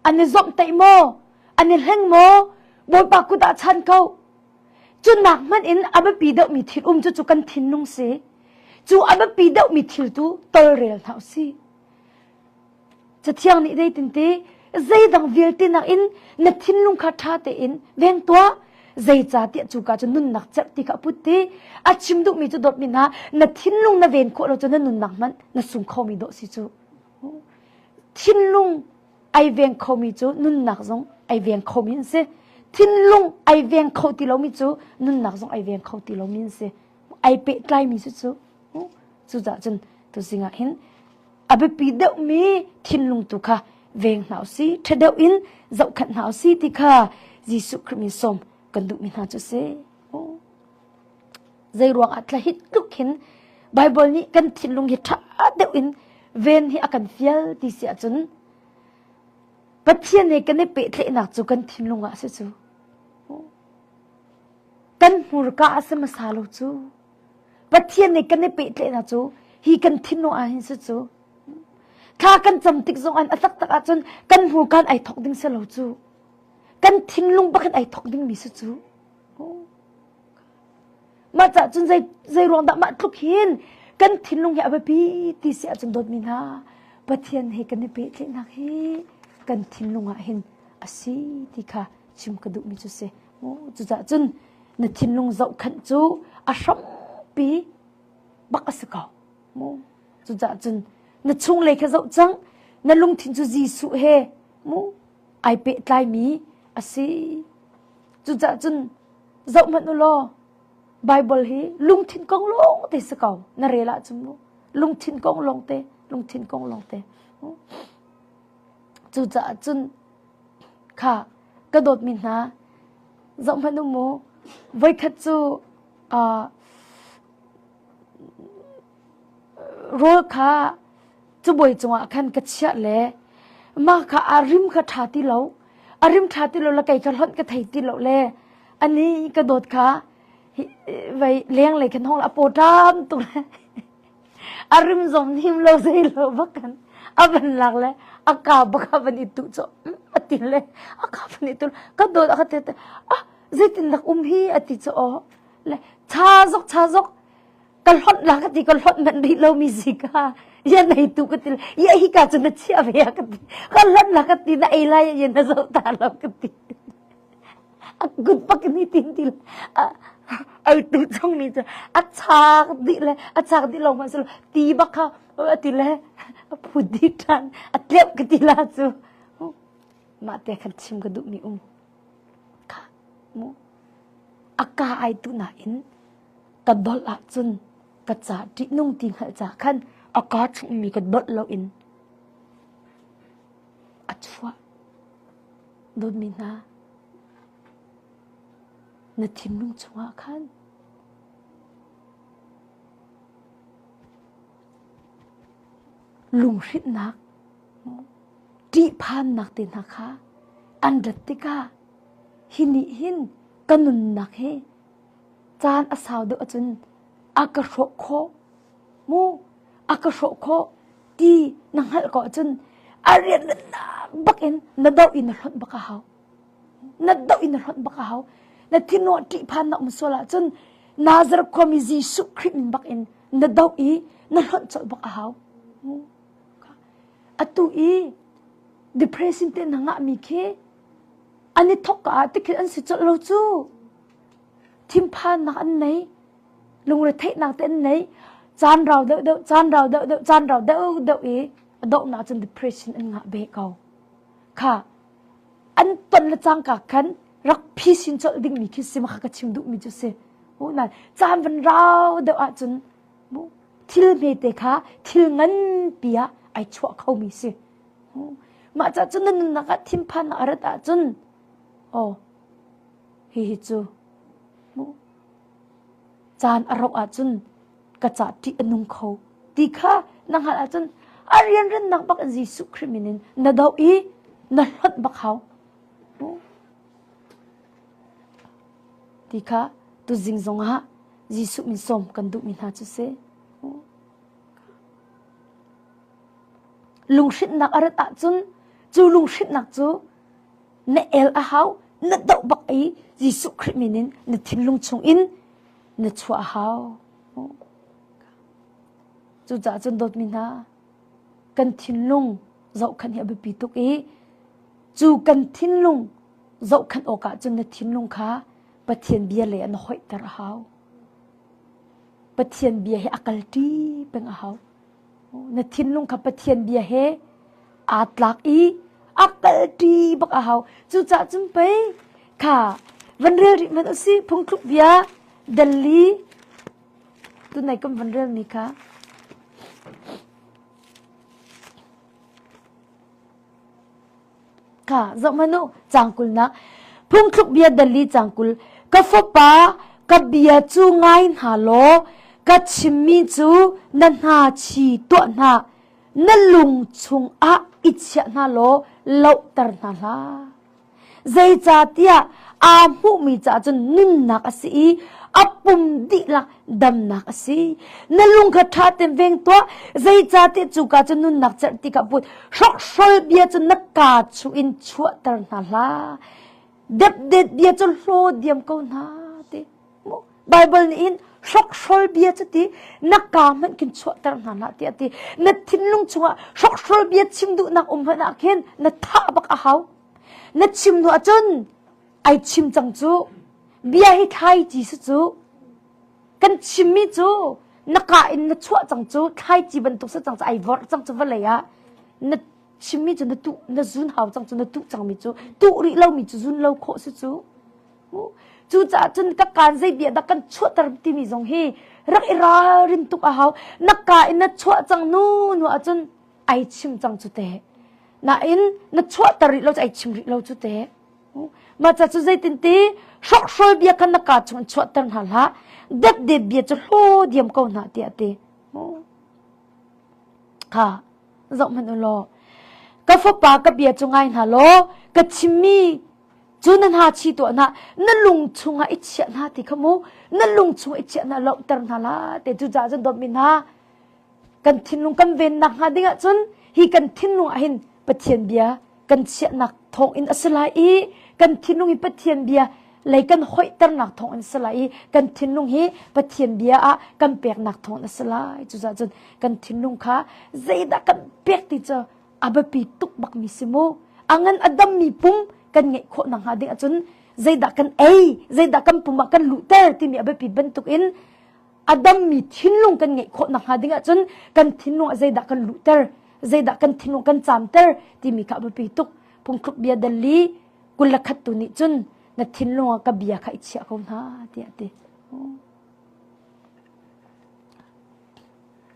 An i zomhtaih maw? An i hleng maw? Bawipa kut ah chan ko. Cu nak hmanh in a biapi deuhmi thil um cu cu kan thinlung si. Cu a biapi deuhmi thil tu tolrel hna usih. Cathiang nih zeitin ti zeidang vialte nakin na thinlung kha ṭha tein veng tuah zeicahtiah cuka cu nunnak cerh ti kha a put ti a chim duhmi cu dawtmi hna na thinlung na ven khawh lo cu na nunnak hmanh na sung khomi dawh si cu thinlung ai veng khomi cu nunnak zong ai veng khomi an si thinlung ai veng kho ti lomi cu nunnak zong ai veng kho ti lomi an si ai pehtlaimi cu cu cucaah cun tuzing ah hin a biapi deuhmi thinlung tu kha veng hna usih ṭha deuh in zohkhenh hna usih ti kha Jesuh Khrih min sawm kan duhmi hna cu si. Zei ruangah tla hi tluk hin Bible nih kan thinlung hi ṭha deuh in ven hi a kan fial ti si ahcun Pathian he kan i pehtlaihnak cu kan thinlung ah si cu. Kan hmurka a si hmasa lo cu. Pathian nih kan i pehtlaihnak cu hi kan thinlung ah hin si cu thla kan cam tik zong an a taktak ahcun kan hmurkaan ai thok ding si lo cu kan thinlung bak in ai thok ding mi si cu mah cah cun zei zei ruang dah mah tluk hin kan thinlung hi a biapi ti si ahcun dawtmi hna Pathian he kan i pehtlaihnak hi kan thinlung ah hin a si ti kha chim ka duhmi cu si cucaah cun na thinlung zohkhanh cu a hrampi bak a si ko mu cucaah cun na chunglei kha zoh cang na lungthin cu Jesuh he mu ai pehtlaimi a si cucaah cun zoh hmanh u law Bible hi lungthin kong lawng te si ko na rel ahcun mu lungthin kong lawng te lungthin kong lawng te cucaah cun kha ka dawtmi hna zohhmanh u mu voikhat cu uh, rawl kha cabuai cungah khan ka chiah le mah kha a rim kha ṭha ti lo a rim ṭha ti lo le kei kha hlonh ka thei ti lo le ani ka dawt kha vei leng lei khan hong la a paw ṭam tuk le A rim zong hnim lo zei lo bak kan a van lak le a ka bak a van i tuh cu a ti le a ka van i tuh ka dawt a ka ti ah zeitin dak um hi a ti cu aw le cha zok cha zok ka hlonh la ka ti ka hlonh manh rih lo mi si ka ya nei tu ka ti ya hi ka cu na chia ve ka ti ka hlonh la ka ti na ei lai ya na zoh ta lo ka ti A kut bak in hitin ti ai tu chong mi cu a chak dih le a chak dih lo hmanh ti bak kha a ti le a phut dih ṭhan a tleuh ka ti la cu mah te khan chim ka duh mi um kha mu a ka ai tu nain ka dolh ahcun ka ca ṭihnung ti hngalh ca khan a ka chung mi ka dolh lo in a chuah Dawtmi hna, na thinlung chungah khan lunghrinhnak, ṭihphannak te hna kha an rat tikah hi nih hin ka nunnak hi caan a sau deuh ahcun a ka hrawh khawh mu a ka hrawh khawh ti na hngalh ko ahcun a rian bak in na doh in na hlonh bak a hau na doh in na hlonh bak a hau na thinawh ṭihphan na um sual ahcun Nazareth khuami Jesuh Khrih min bak in na doh i na hlonh colh bak a hau atu i depression te na ngahmi khi an i thok ka ah tikhin an si colh lo cu thinphannak an nei lungretheihnak te an nei caan rau deuh deuh caan rau deuh deuh caan rau deuh deuh i a donghnak cun depression an ngah ve ko kha an ton le cangka khan rak phisin colh dingmi khi si kha ka chim duhmi cu si nan caan van rau deuh ahcun thil hmete kha thil nganpi ah ai chuah khomi si mah cah cun na nunnak ah thinphan a rat ahcun oh hihi cu caan a rauh ahcun ka ca ṭih a nung kho ti kha na hngalh ahcun a rianrennak bak in Jesuh Khrih min in na doh i na hlonh bak hau ti kha tuzing zongah Jesuh min sawm kan duhmi hna cu si. Lunghrinhnak a rat ahcun cu lunghrinhnak cu na el a hau, na doh bak i Jesuh Khrih min in na thinlung chung in na chuah a hau. Cucaah cun dawtmi hna, kan thinlung zohkhenh hi a biapi tuk i cu kan thinlung zohkhenh awkah cun na thinlung kha Pathian bia lei ah na hoihter a hau. Pathian bia he a kalṭi peng a hau. Na thinlung kha Pathian bia he aa tlak i a kalṭi bak a hau. Cucaah cun pei kha van rel rih hmanh usih phungthluk bia Delhi tunai kan van relmi kha Kha zohhmanh u, caang kulnak. Phungthluk bia dali caang 20. Ka fapa, ka bia cu ngai hna law ka chimmi cu na hna chi tuah hna. Na lung chungah i chiah hna law lohter hna hlah. Zeicahtiah aa hmuhmi caah cun nunnak a si i a pum dihlak damnak a si. Na lung kha ṭha tein veng tuah, zeicahtiah cuka cu nunnak cerh ti kha put. Hrokhrol bia cu na kaa chung in chuahter hna hlah. Depdet bia cu hlaw diam ko hna ti. Bible nih hin hrokhrol bia cu ti na kaa hmanh khin chuahter hna hlah tiah ti. Na thinlung chungah hrokhrol bia chim duhnak um hmanh ah khin na thah bak a hau. Na chim hnu ahcun ai chim cang cu. Bia hi thlaici si cu. Kan chimmi cu na kaa in na chuah cang cu thlaici bantuk si cang cu ai vorh cang cu vawlei ah na chimmi cu na tuh na zun hau cang cu na tuh cangmi cu tuh rih lomi cu zun lo khawh si cu. Cucaah cun ka kaan zei bia dah kan chuahter timi zong hi rak i ralrin tuk a hau. Na kaa in na chuah cang nu nu ahcun ai chim cang cu teh. Nain na chuahter rih lo cu ai chim rih lo cu teh. Mah ca cu zeitin ti hrokhrol bia kha na kaa chung in chuahter hna hlah. Depde bia cu hlaw diam ko hna tiah a ti. Kha zoh hmanh u law ka fapa ka bia cu ngai hna law ka chimmi cu na hna chi tuah hna na lung chungah i chiah hna ti kha mu na lung chung i chiah hna lohter hna la te cu ca cun dawtmi hna kan thinlung kan vennak hnga ding ahcun hi kan thinlung ah hin Pathian bia kan chiahnak thawng in a si lai i kan thinlung hi Pathian bia lei kan hoihternak thawng in a si lai i kan thinlung hi Pathian bia ah kan peknak thawng in a si lai cucaah cun kan thinlung kha zeidah kan pek ti cu a biapi tuk bakmi si mu a ngan a dammi pum kan ngeih khawh nakhnga ding ahcun zeidah kan ei zeidah kan pum ah kan luhter timi a biapi bantuk in a dammi thinlung kan ngeih khawh nakhnga ding ahcun kan thinlung ah zeidah kan luhter zeidah kan thinlung kan caamter timi kha a biapi tuk phungthluk bia dali 21 tu nih cun na thinlung ah ka bia kha i chiah ko hna tiah a ti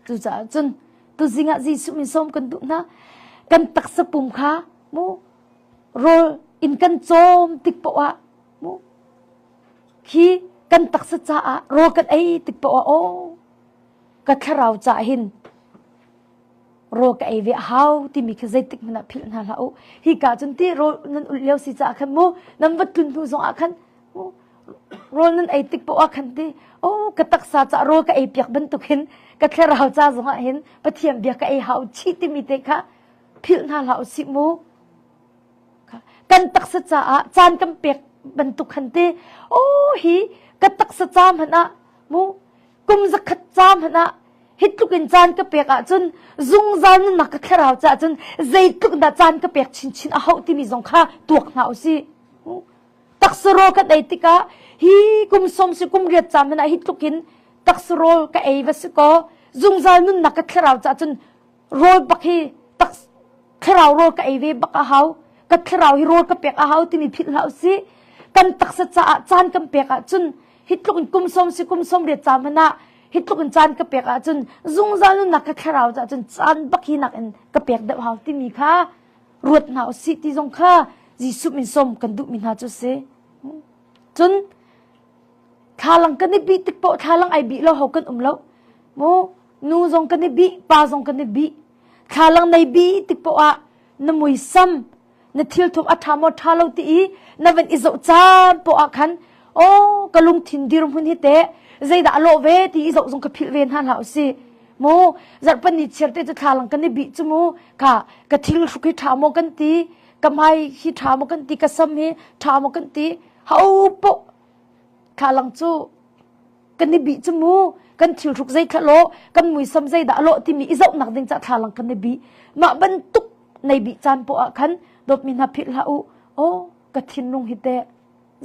Cucaah cun tuzing ah Jesuh min sawm kan duh hna. Kan taksa pum kha mu rawl in kan cawm tik poah ah mu khi kan taksa caah rawl kan ei tik poah ah aw ka thlarau caah hin rawl ka ei ve a hau timi khi zeitik hmanh ah philh hna hlah u. Hi ka cun ti rawl nan ulh lio si caah khan mu nan va tlun hnu zong ah khan Rawl nan ei tik poah ah khan ti oh ka taksa ca rawl ka ei piak bantuk hin ka thlarau ca zong ah hin Pathian bia ka ei hau chih timi te kha philh hna hlah usih mu. Kan taksa caah caan kan pek bantuk khan ti oh hi ka taksa ca hmanh ah mu kum zakhat ca hmanh ah hi tluk in caan ka pek ahcun zungzal nunnak ka thlarau caah cun zeitluk dah caan ka pek chinchin a hauh timi zong kha tuak hna usih. Taksarawl kan ei tikah hi kum som si kum riat ca man ah hi tluk in taksarawl ka ei va si kaw zungzal nunnak ka thlarau caah cun rawl bak hi tak thlarau rawl ka ei ve bak a hau ka thlarau hi rawl ka pek a hau timi philh hlah usih kan taksa caah caan kan pek ahcun hi tluk in kum som si kum som riat ca hmanh ah hi tluk in caan ka pek ahcun zungzal nunnak ka thlarau caah cun caan bak hi nak in ka pek deuh hau timi kha ruat hna usih ti zong kha Jesuh min sawm kan duhmi hna cu si. Cun thlalang kan i bih tik paoh thlalang ai bih lo ho kan um lo. Mu nu zong kan i bih, pa zong kan i bih. Thlalang nei bih tik paoh ah na muisam, na thil thum a ṭha maw ṭha lo ti i na van i zoh caan paoh ah khan oh ka lungthin dirhmun hi teh zeidah a lawh ve ti i zoh zong ka philh ve hna hlah usih. Mu zarhpani chiar te cu thlalang kan i bih cu mu ka ka thil hruk hi ṭha maw kan ti ka hmai hi ṭha maw kan ti ka sam hi ṭha maw kan ti ho poh thlalang cu kan i bih cu mu kan thil hruk zei thla lawh kan muisam zei dah lawh timi i zohnak ding ca thlalang kan i bih mah bantuk nei bih caan poh ah khan dawtmi hna philh hlah u aw ka thinlung hi teh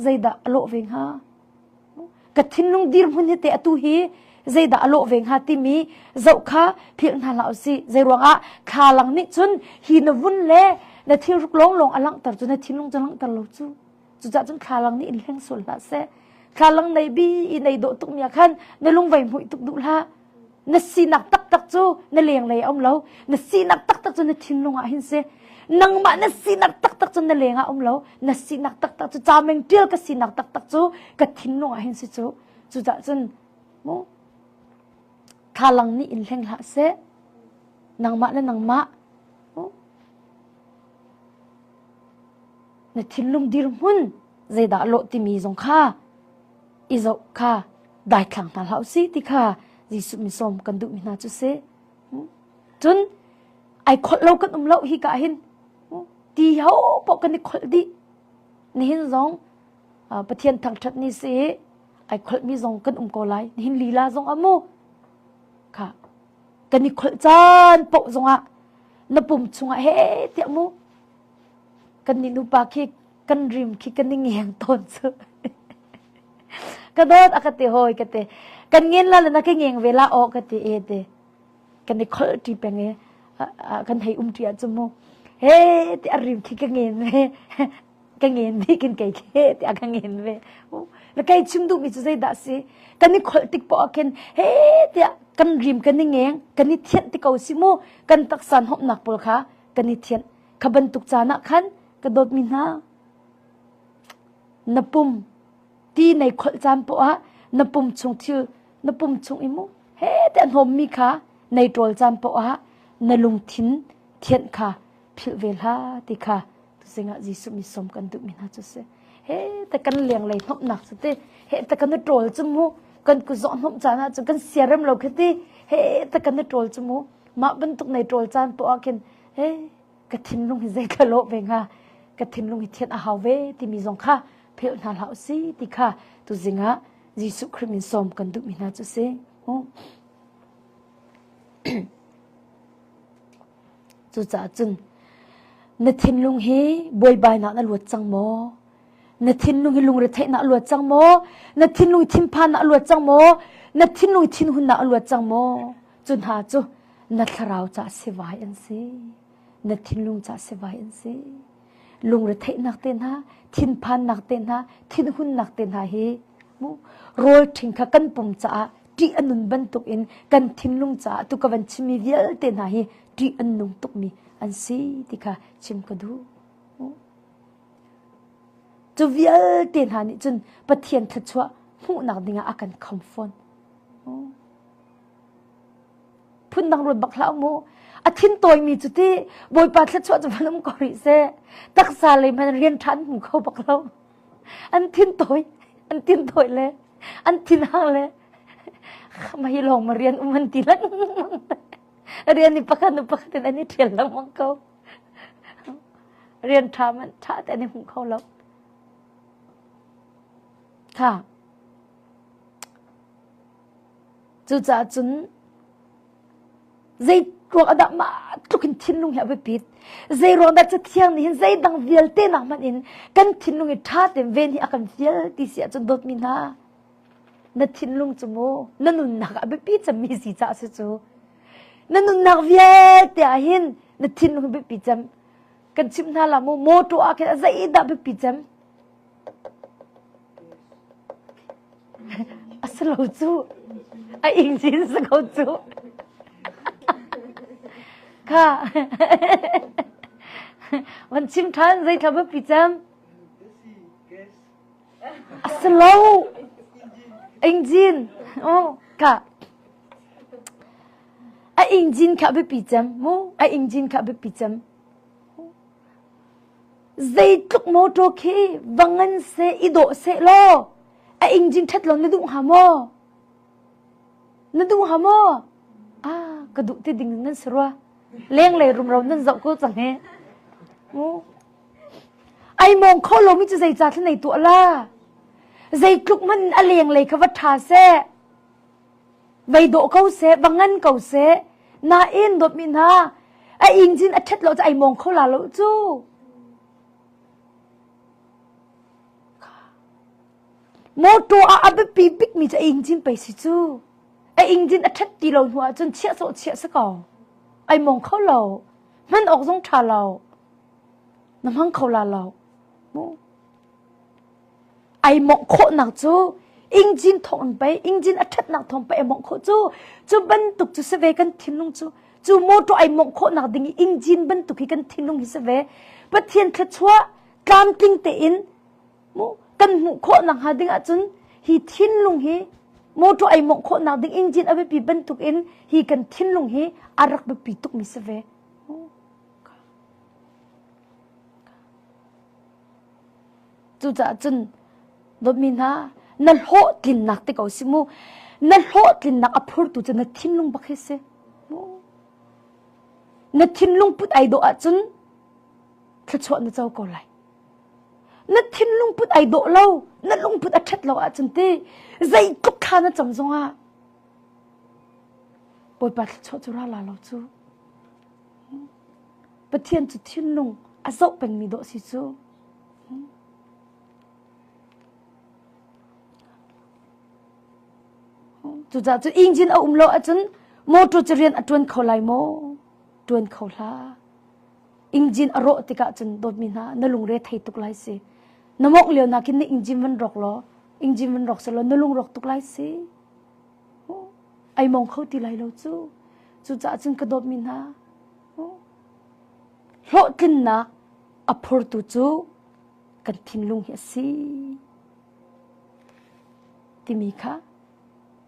zeidah a lawh ve hnga ka thinlung dirhmun hi teh atu hi zeidah a lawh ve hnga timi zoh kha philh hna hlah usih zei ruangah thlalang nih cun hi na vun le na thilhruk lawnglawng a langhter cu na thinlung cu langhter lo cu cucah cun thlalang nih in hleng sual hlah seh thlalang nei bi i nei dawh tuk mi ah khan na lung vai hmuih tuk duh hlah na sinak taktak cu na lenglei a um lo na sinak taktak cu na thinlung ah hin si nangmah na sinak taktak cu na leng ah um lo na sinak taktak cu cameng tial ka sinak taktak cu ka thinlung ah hin si cu cucah cun mu thlalang nih in hleng hlah seh nangmah le nangmah na thinlung dirhmun zeidah lawh timi zong kha i zoh kha daithlang hna hlah usih ti kha Jesuh min sawm kan duhmi hna cu si. Cun ai kholh lo kan um lo hi ka hin ti ho poh kan i kholh dih. Nihin zong Pathian thangṭhat ni si ai kholhmi zong kan um ko lai. Nihin lila zong amu kha kan i kholh caan poh zongah na pum chungah he tiah mu kan nih nupa khi kan rim khi kan i ngeng tawn cu ka dawt a ka ti hawi ka ti kan ngen la le na ka ngeng ve la aw ka ti e ti kan i kholh ṭi peng i kan hei um ṭi ah cu mu he ti a rim khi ka ngen ve ka ngen dih kin kei khi ti a ka ngen ve le kei chim duhmi cu zeidah si kan i kholh tik poah khin he tiah kan rim kan i ngeng kan i thianh ti ko si mu kan taksa hnawmnak pawl kha kan i thianh kha bantuk caan ah khan ka dawtmi hna na pum ti nei kholh caan poah ah na pum chung thil na pum chung i mu he te a hnawmmi kha nei ṭawl caan poah ah na lungthin thianh kha philh ve hlah ti kha tuzing ah Jesuh mi som kan duhmi hna cu si he te kan lenglei hnawmhnak cu ti he te kan i ṭawl cu mu kan kut zawh hnawmh caan ah cun kan siarem lo khi ti he te kan i ṭawl cu mu mah bantuk nei ṭawl caan poah ah khin he ka thinlung hi zei ka lawh ve hnga ka thinlung hi thianh a hau ve timi zong kha philh hna hlah usih ti kha tuzing ah Jesuh Khrih min sawm kan duhmi hna cu si. Cucaah cun na thinlung hi buaibainak na luat cang maw? Na thinlung hi lungretheihnak a luat cang maw? Na thinlung thinphannak a luat cang maw? Na thinlung thinhunnak a luat cang maw? Cu hna cu na thlarau ca sivai an si. Na thinlung ca sivai an si. Lungretheihnak te hna, thinphannak te hna, thinhunnak te hna hi mu rawl ṭhing kha kan pum caah ṭih a nun bantuk in kan thinlung caah tu ka van chimmi vialte hna hi ṭih an nung tukmi an si ti kha chim ka duh. Cu vialte hna nih cun Pathian thluachuah hmuhnak dingah a kan kham fawn. Phundang ruat bak hlah mu. A thin tawimi cu ti Bawipa thluachuah cu van um ko rih seh. Taksa lei hmanh rian ṭha an hmu kho bak lo. An thin tawi, an thin tawi le an thin hang le mah hi lawng ma rian um an ti lengmang. Rian i pakhat nu pakhat in an i ṭhial lengmang ko. Rian ṭha man ṭha te an i hmu kho lo. Kha. Cucaah cun zei ruang ah dah mah tluk in thinlung hi a biapit? Zei ruang dah Cathiang nih hin zeidang vialte nak hmanh in kan thinlung hi ṭha tein ven hi a kan fial ti si ahcun dawtmi hna na thinlung cu mu na nunnak ah a biapi cemmi si caah si cu na nunnak vialte ah hin na thinlung hi biapi cem kan chimh hna la mu motor ah khin a zeidah biapi cem A si lo cu. A engine si ko cu. Kha. Van chim ṭhan zeithla biapi cem? A si lo. Engine. Oh, kha. A engine kha biapi cem mu. A engine kha biapi cem. Zeitluk motor khi va ngan seh i dawh seh law a engine ṭhat lo na duh hnga maw? Na duh hnga maw? Ah, ka duh ti ding nan si rua. Lenglei rumro nan zoh ko cang he. Mu. Ai mong kho lomi cu zeica thla nei tuah la. Zeitluk man a lenglei kha va ṭha seh. Vei dawh ko seh, va ngan ko seh. Nain dawtmi hna, a engine a ṭhat lo cu ai mong kho la lo cu. Motor ah a biapi bikmi cu a engine pei si cu. A engine a ṭhat ti lo hnu ahcun chiah sawh chiah si ko. Ai mong kho lo. Hman awk zong ṭha lo. Na hmang kho la lo. Mu. Ai mongh khawhnak cu engine thawng in pei engine a ṭhatnak thawng pei a mongh khawh cu. Cu bantuk cu si ve kan thinlung cu. Cu motor ai mongh khawhnak ding i engine bantuk hi kan thinlung hi si ve. Pathian thluachuah tlamtling tein mu kan hmuh khawh nakhnga ding ahcun hi thinlung hi motor ai mongh khawhnak ding engine a biapi bantuk in hi kan thinlung hi a rak biapi tukmi si ve. Cucaah cun dawtmi hna na hlawhtlinnak te ko si mu na hlawhtlinnak a phurtu cu na thinlung bak hi si mu na thinlung put ai dawh ahcun thluachuah na co ko lai na thinlung put ai dawh lo na lungput a ṭhat lo ahcun ti zeitluk thla na cam zongah Bawipa thluachuah cu ra la lo cu Pathian cu thinlung a zoh pengmi dawh si cu Cucaah cu engine a um lo ahcun motor cu rian a ṭuan kho lai maw? Ṭuan kho hlah. Engine a rawh tikah cun dawtmi hna na lungre thei tuk lai si. Na mawngh lio nakin na engine van rawk law engine van rawk selaw na lung rawk tuk lai si. Ai mong kho ti lai lo cu. Cucaah cun ka dawtmi hna hlawhtlinnak a phurtu cu kan thinlung hi a si timi kha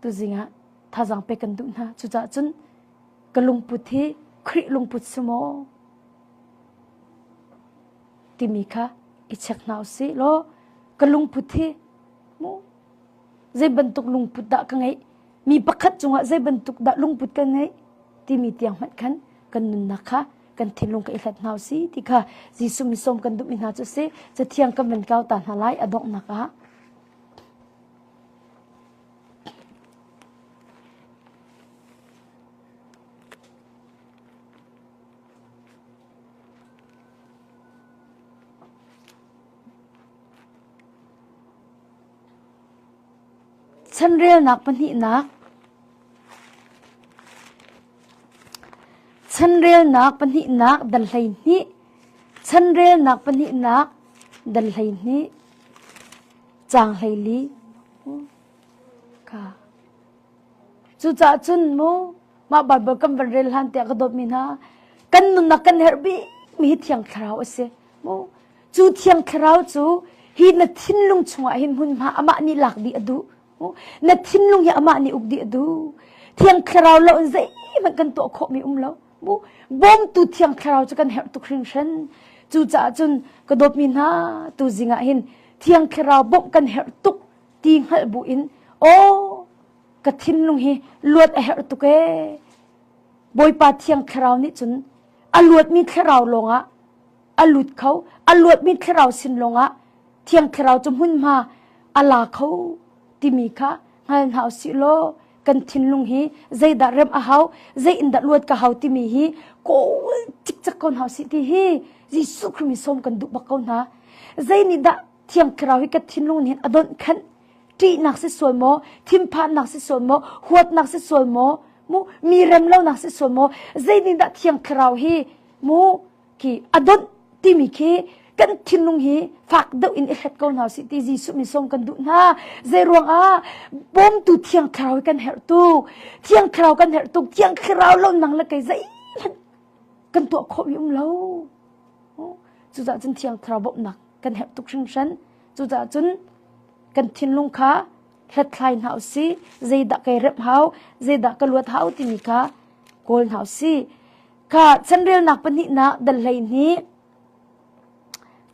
tuzing ah thazaang pek kan duh hna. Cucaah cun ka lungput hi Khrih lungput si maw timi kha i check hna usih law ka lungput hi mu zei bantuk lungput dah ka ngeih mi pakhat cungah zei bantuk dah lungput ka ngeih timi tiang hmanh khan kan nunnak kha kan thinlung ka i hlat hna usih ti kha Jesuh mi sawm kan duhmi hna cu si cathiang kan van kau ta hna lai a donghnak ah Chanrelnak pahnihnak Chanrelnak pahnihnak dal 12 Chanrelnak pahnihnak dal 12 caang 14 Ka Cucaah cun mu mah Baibal kan van rel hlan tiah ka dawtmi hna kan nunnak kan herh bikmi hi Thiang Thlarau a si. Mu cu Thiang Thlarau cu hi na thinlung chungah hin hmunhma amah nih lak dih a duh. Na thinlung hi amah nih uk dih a duh. Thiang Thlarau lo in zeihmanh kan tuah khawhmi um lo. Mu bawmtu Thiang Thlarau cu kan herh tuk hringhran. Cucaah cun ka dawtmi hna tu zing ah hin Thiang Thlarau bawmh kan herh tuk ti hngalh bu in aw ka thinlung hi luat a herh tuk ee Bawipa thiang thlarau nih cun a luatmi thlarau lawngah a lut kho a luatmi thlarau sin lawngah thiang thlarau cu hmunhma a la kho timi kha hngal hna usih law kan thinlung hi zeidah rem a hau zei in dah luat ka hau timi hi kawl cikcek ko hna usih ti hi Jesuh Khrih mi sawm kan duh bak ko hna zei nih dah Thiang Thlarau hi ka thinlung nih a donh khanh ṭihnak si sual maw thinphannak si sual maw huatnak si sual maw mu mi rem lonak si sual maw zeitin dah Thiang Thlarau hi mu khi a donh timi khi kan thinlung hi fak deuh in i hlet ko hna sih ti Jesuh min sawm kan duh hna zei ruangah bawmtu Thiang Thlarau hi kan herh tuk Thiang Thlarau kan herh tuk Thiang Thlarau lo nang le kei zeihmanh kan tuah khawh mi um lo cucaah cun Thiang Thlarau bawmhnak kan herh tuk hringhran. Cucaah cun kan thinlung kha hlathlai hna usih. Zeidah kai remh hau, zeidah ka luat hau timi kha kawl hna usih. Kha chanrelnak pahnihnak dal 12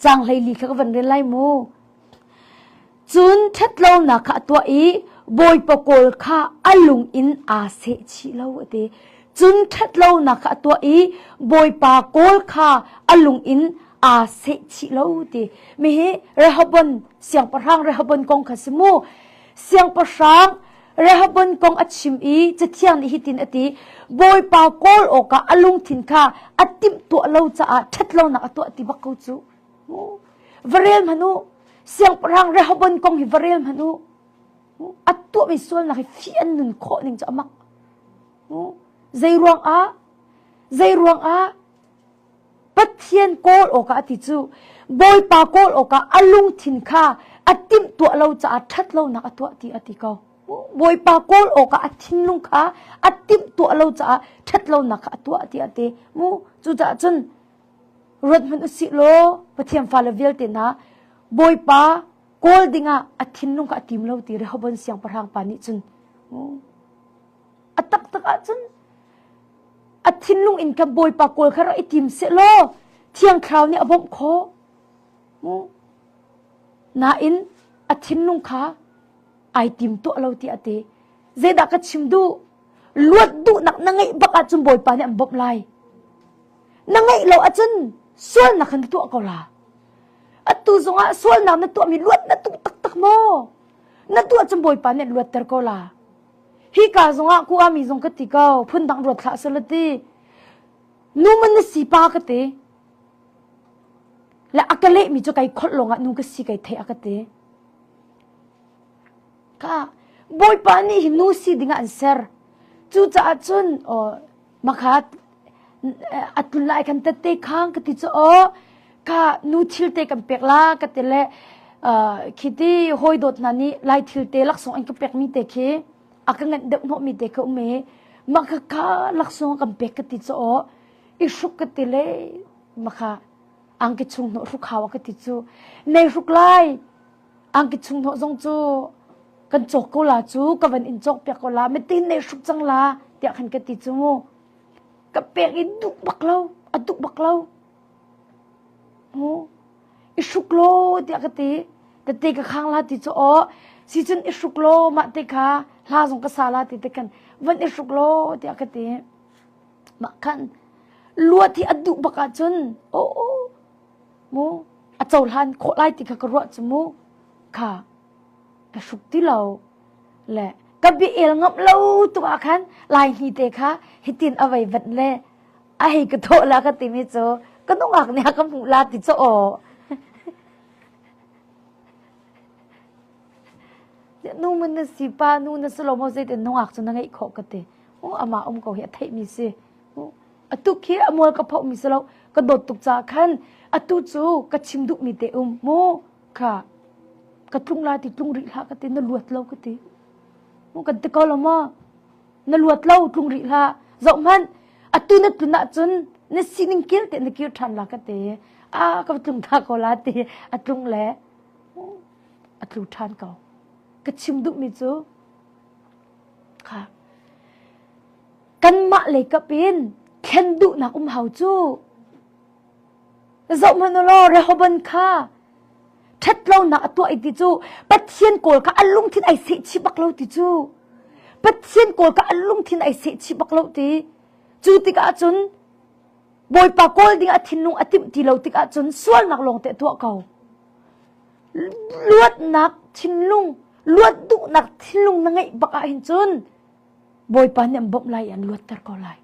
caang 14 kha ka van rel lai mu. Cun ṭhatlonak kha a tuah i. Bawipa kawl kha a lung in aa seh chih lo a ti. Cun ṭhatlonak kha a tuah i Bawipa kawl kha a lung in aa seh chih lo ti. Mihi Rehoboam siangpahrang Rehoboam kong kha si mu. Siangpahrang Rehoboam kong a chim i Cathiang nih hitin a ti, Bawipa kawl awkah a lungthin kha a timhtuah lo caah ṭhatlonak a tuah ti bak ko cu. Va rel hmanh u. Siangpahrang Rehoboam kong hi va rel hmanh u. A tuahmi sualnak hi fih an nun khawh ning cu a mak. Zei ruangah? Zei ruangah? Pathian kawl awkah a ti cu Bawipa kawl awkah a lungthin kha a timhtuah lo caah ṭhatlonak a tuah ti a ti ko. Bawipa kawl awkah a thinlung kha a timhtuah lo caah ṭhatlonak kha a tuah ti a ti. Mu cucaah cun ruat hmanh usih law Pathian fale vialte hna Bawipa kawl dingah a thinlung kha a tim lo ti Rehoboam siangpahrang pa nih cun a taktak ahcun a thinlung in kan Bawipa kawl kha rak i tim seh law Thiang Thlarau nih a bawmh khawh. Nain a thinlung kha ai tim tuah lo ti a ti. Zeidah ka chim duh? Luat duhnak na ngeih bak ahcun Bawipa nih an bawmh lai. Na ngeih lo ahcun sualnak khan na tuah ko la. Atu zongah sualnak na tuahmi luat na duh taktak maw? Na tuah cun Bawipa nih an luatter ko la. Hika zongah kuami zong ka ti ko, phundang ruat hlah seh ti. Nu man na si pa ka ti. Le a ka lehmi cu kai kholh lawngah nu ka si kai theih a ka ti. Ka Bawipa nih hi nu si dingah an ser. Cucaah cun oh, makhat a tlun lai kan tette khang ka ti cu aw ka nu thil te kan pek la ka ti le khi ti hawi dawt hna nih lai thil te laksawng an ka pek mi te khi a ka nganh deuh hnawh mi te kha um i mah kha ka laksawng kan pek ka ti cu aw i hruk ka ti le makha angki chung hnawh hruk hau ka ti cu nei hruk lai angki chung hnawh zong cu kan cawk ko la cu ka van in cawk piak ko la mitin nei hruk cang la tiah khan ka ti cu mu ka pek i duh bak lo a duh bak lo mu i hruk law tiah ka ti tete ka khang la ti cu aw si cun i hruk law mah te kha hla zong ka sa la ti te khan van i hruk law tiah ka ti mah khan luat hi a duh bak ahcun aw mu a cohlan khawh lai ti kha ka ruah cu mu kha ka hruk ti lo le ka bia el ngamh lo tuk ah khan lai hni te kha hitin a vei vat le a hei ka thawh la ka timi cu ka nungak nih a ka hmuh la ti cu aw nu mun na si pa nu na si lo mo zeitin nungak cu na ngeih khawh ka ti u ama um ko hi a theih mi si atu khi a mual ka phoh mi si lo ka dawt tuk ca khan atu cu ka chim duh mi te um mu kha ka tlung la ti tlung rih hlah ka ti na luat lo ka ti mu kan ti ko lo maw na luat lo tlung rih hlah zoh hmanh atu na tlun ahcun na sining kil te na kir ṭhan la ka ti a ka tlung tha ko la ti a tlung le a tlu ṭhan ko ka chim duhmi cu kha kanmah lei kap in thlen duhnak um hau cu Zoh hmanh u law Rehoboam kha ṭhatlonak a tuah i ti cu Pathian kawl kha a lungthin ai sehchih bak lo ti cu Pathian kawl kha a lungthin ai sehchih bak lo ti cu tikah cun Bawipa kawl ding a thinlung a timh ti lo tikah cun sualnak lawng te a tuah ko luatnak thinlung luat duhnak thinlung na ngeih bak ah hin cun Bawipa nih an bawmh lai i an luatter ko lai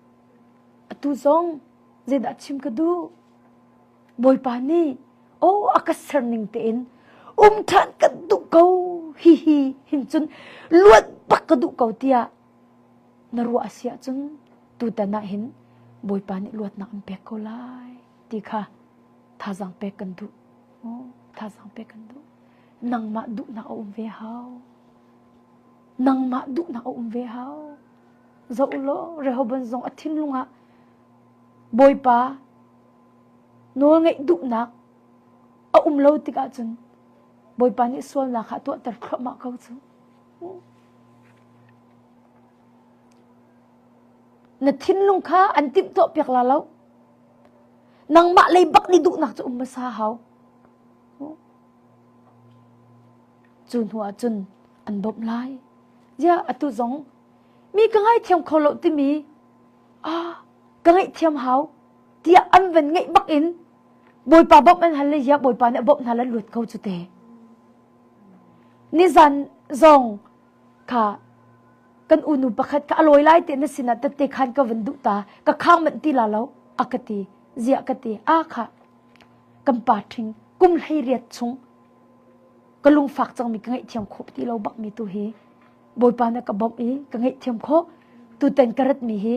atu zong Zeidah chim ka duh? Bawipa nih aw a ka ser ning tein um ṭhan ka duh ko hihi hin cun luat bak ka duh ko tiah na ruah a si ahcun tutan ah hin Bawipa nih luatnak an pek ko lai ti kha thazaang pek kan duh. Thazaang pek kan duh. Nangmah duhnak a um ve hau. Nangmah duhnak a um ve hau. Zoh law Rehoboam zong a thinlung ah Bawipa nawlngaih duhnak a um lo tikah cun Bawipa nih sualnak kha a tuahter thluahmah ko cu. Na thinlung kha an timhtuah piak la lo. Nangmah lei bak nih duhnak cu um hmasa hau. Cu hnu ah cun an bawmh lai. Ziah atu zong mi ka ngaithiam kho lo timi ah ka ngaihthiam hau tiah an van ngeih bak in Bawipa bawmh an hal le ziah Bawipa nih a bawmh hna le luat ko cu te. Nizan zong kha kan unu pakhat kha a lawi lai te na sinah tette khan ka van duh ta ka khang manh ti la lo a ka ti ziah ka ti a kha kan pa ṭhing kum 18 chung ka lungfak cangmi ka ngaihthiam khawh ti lo bakmi tu hi Bawipa na ka bawmh i ka ngaihthiam khawh tutan ka ratmi hi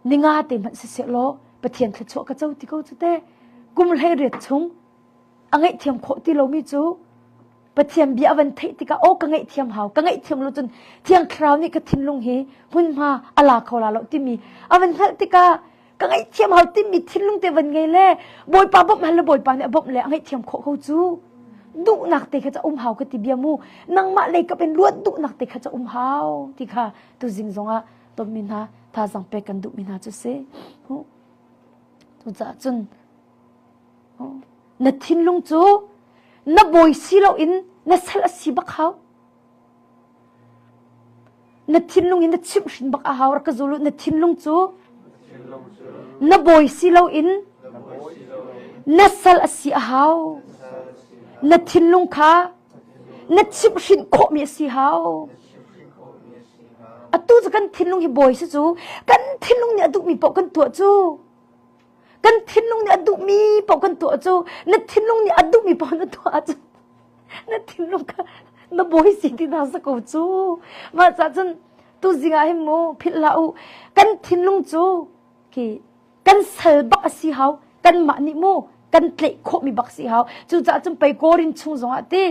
ninga te hmanh siseh law Pathian thluachuah ka co ti ko cu te kum 18 chung a ngaihthiam khawh ti lomi cu Pathian bia a van theih tikah aw ka ngaihthiam hau ka ngaihthiam lo cun Thiang Thlarau nih ka thinlung hi hmunhma a la kho la lo timi a van hngalh tikah ka ngaihthiam hau timi thinlung te van ngei le Bawipa bawmh hal le Bawipa nih a bawmh le a ngaihthiam khawh ko cu duhnak te kha ca um hau ka ti bia mu nangmah lei kap in luat duhnak te kha ca um hau ti kha tuzing zongah tonmi hna thazang pek kan duhmi hna cu si cucaah cun Na thinlung cu na bawi si loin na sal a si bak hau. Na thinlung in na chimhhrin bak a hau rak ka zul u. Na thinlung cu na bawi si loin na sal a si a hau. Na thinlung kha na chimhhrin khawhmi a si hau. Atu cu kan thinlung hi bawi si cu kan thinlung nih a duhmi paoh kan tuah cu. Kan thinlung nih a duhmi paoh kan tuah cu na thinlung nih a duhmi paoh na tuah ahcun na thinlung kha na bawi si ti hna sa ko cu. Mah cah cun tuzing ah hin mu philh hlah u kan thinlung cu khi kan sal bak a si hau kanmah nih mu kan tlaih khawhmi bak si hau cucaah cun pei Korin chung zongah ti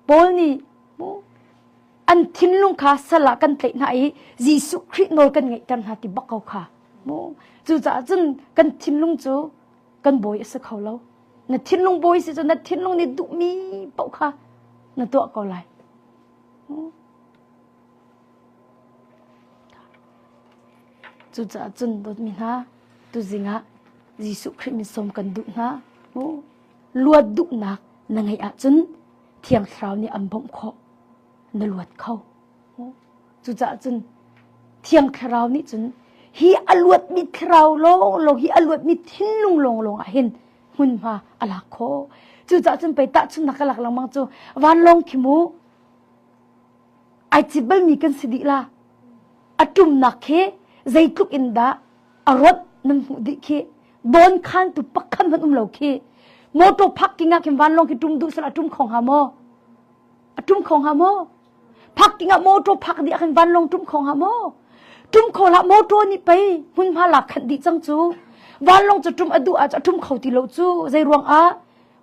Paul nih mu an thinlung kha sal ah kan tlaih hna i Jesuh Khrih nawl kan ngeihter hna ti bak ko kha mu cucaah cun kan thinlung cu kan bawi a si kho lo na thinlung bawi si cu na thinlung nih duhmi paoh kha na tuah ko lai cucaah cun dawtmi hna tuzing ah Jesuh Khrih min sawm kan duh hna mu luat duhnak na ngeih ahcun Thiang Thlarau nih an bawmh khawh na luat kho. Cucaah cun Thiang Thlarau nih cun hi a luatmi thlarau lawnglawng hi a luatmi thinlung lawnglawng ah hin hmunhma a lak khawh. Cucaah cun pei tahchunhnak ka lak lengmang cu vanlawng khi mu ai cit balmi kan si dih la. A ṭumnak khi zeitluk in dah a rawt nan hmuh dih khi dawn khantu pakhat hmanh um lo khi motor parking ah khin vanlawng khi ṭum duh sal a ṭum kho hnga maw a ṭum kho hnga maw parking ah motor park dih ah khin vanlawng ṭum kho hnga maw ṭum kho hlah motor nih pei hmunhma lak khanh dih cang cu vanlawng cu ṭum a duh ah a ṭum kho ti lo cu zei ruang ah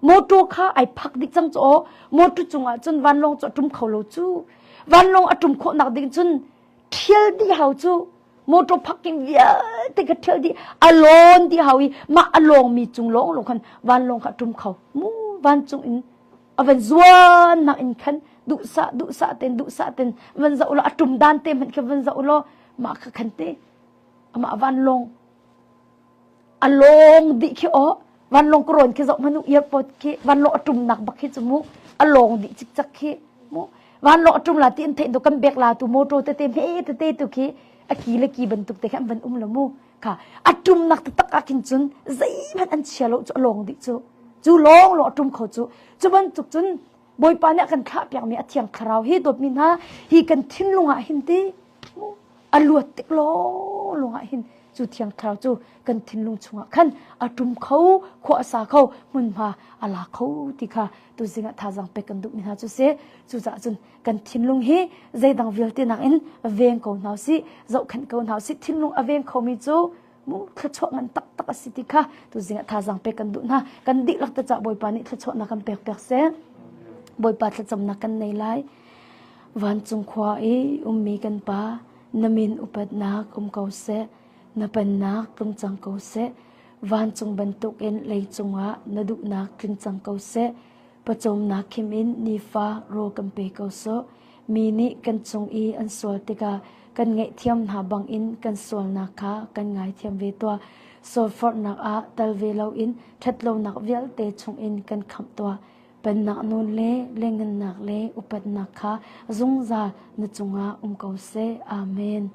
motor kha ai phak dih cang cu aw motor cungah cun vanlawng cu a ṭum kho lo cu vanlawng a ṭum khawh nak ding cun ṭhial dih hau cu motor parking vialte kha ṭhial dih a lawn dih hau i mah a lawngmi cung lawng lawng khan vanlawng kha a ṭum kho mu vancung in a van zuan nak in khan duhsah duhsah ten duhsah ten van zoh law a ṭum dan te hmanh kha van zoh law mah kha khan te amah vanlawng A lawng dih khi aw vanlawng ka rawn khi zoh hmanh u airport khi vanlawng a ṭumnak bak khi cu mu a lawng dih cikcak khi mu vanlawng a ṭum la ti an theih tu kan bek la tu motor tete hme tete tu khi a ki le ki bantuk te khi an van um lo mu kha a ṭumnak taktak ah khin cun zeihmanh an chia lo cu a lawng dih cu cu lawng lawng a ṭum kho cu cu bantuk cun Bawipa nih a kan thlah piakmi a thiang thlarau hi dawtmi hna hi kan thinlung ah hin ti a luat tik lawng ah hin cu thiang thlarau cu kan thinlung chungah khan a ṭum kho khua a sa kho hmunhma a la kho ti kha tuzing ah thazaang pek kan duhmi hna cu si cucaah cun kan thinlung hi zeidang vialte nakin veng ko hna usih zohkhenh ko hna usih thinlung a veng khomi cu mu thluachuah ngan taktak a si ti kha tuzing ah thazaang pek kan duh hna kan dihlak te cah Bawipa nih thluachuahnak kan pek piak seh Bawipa thlacamnak kan nei lai vancung khua i ummi kan pa na min upatnak um ko seh na pennak tlung cang ko seh vancung bantukin leicung ah na duhnak tling cang ko seh pawcawmnak khim in nifa rawl kan pe ko sawh mi nih kan cung i an sual tikah kan ngaihthiam hna bangin kan sualnak kha kan ngaithiam ve tuah. Sualforhnak ah tal ve loin ṭhatlonak vialte chungin kan khamh tuah. Pennak nawl le lengngannak le upatnak kha zungzal na cungah um ko seh. Amen.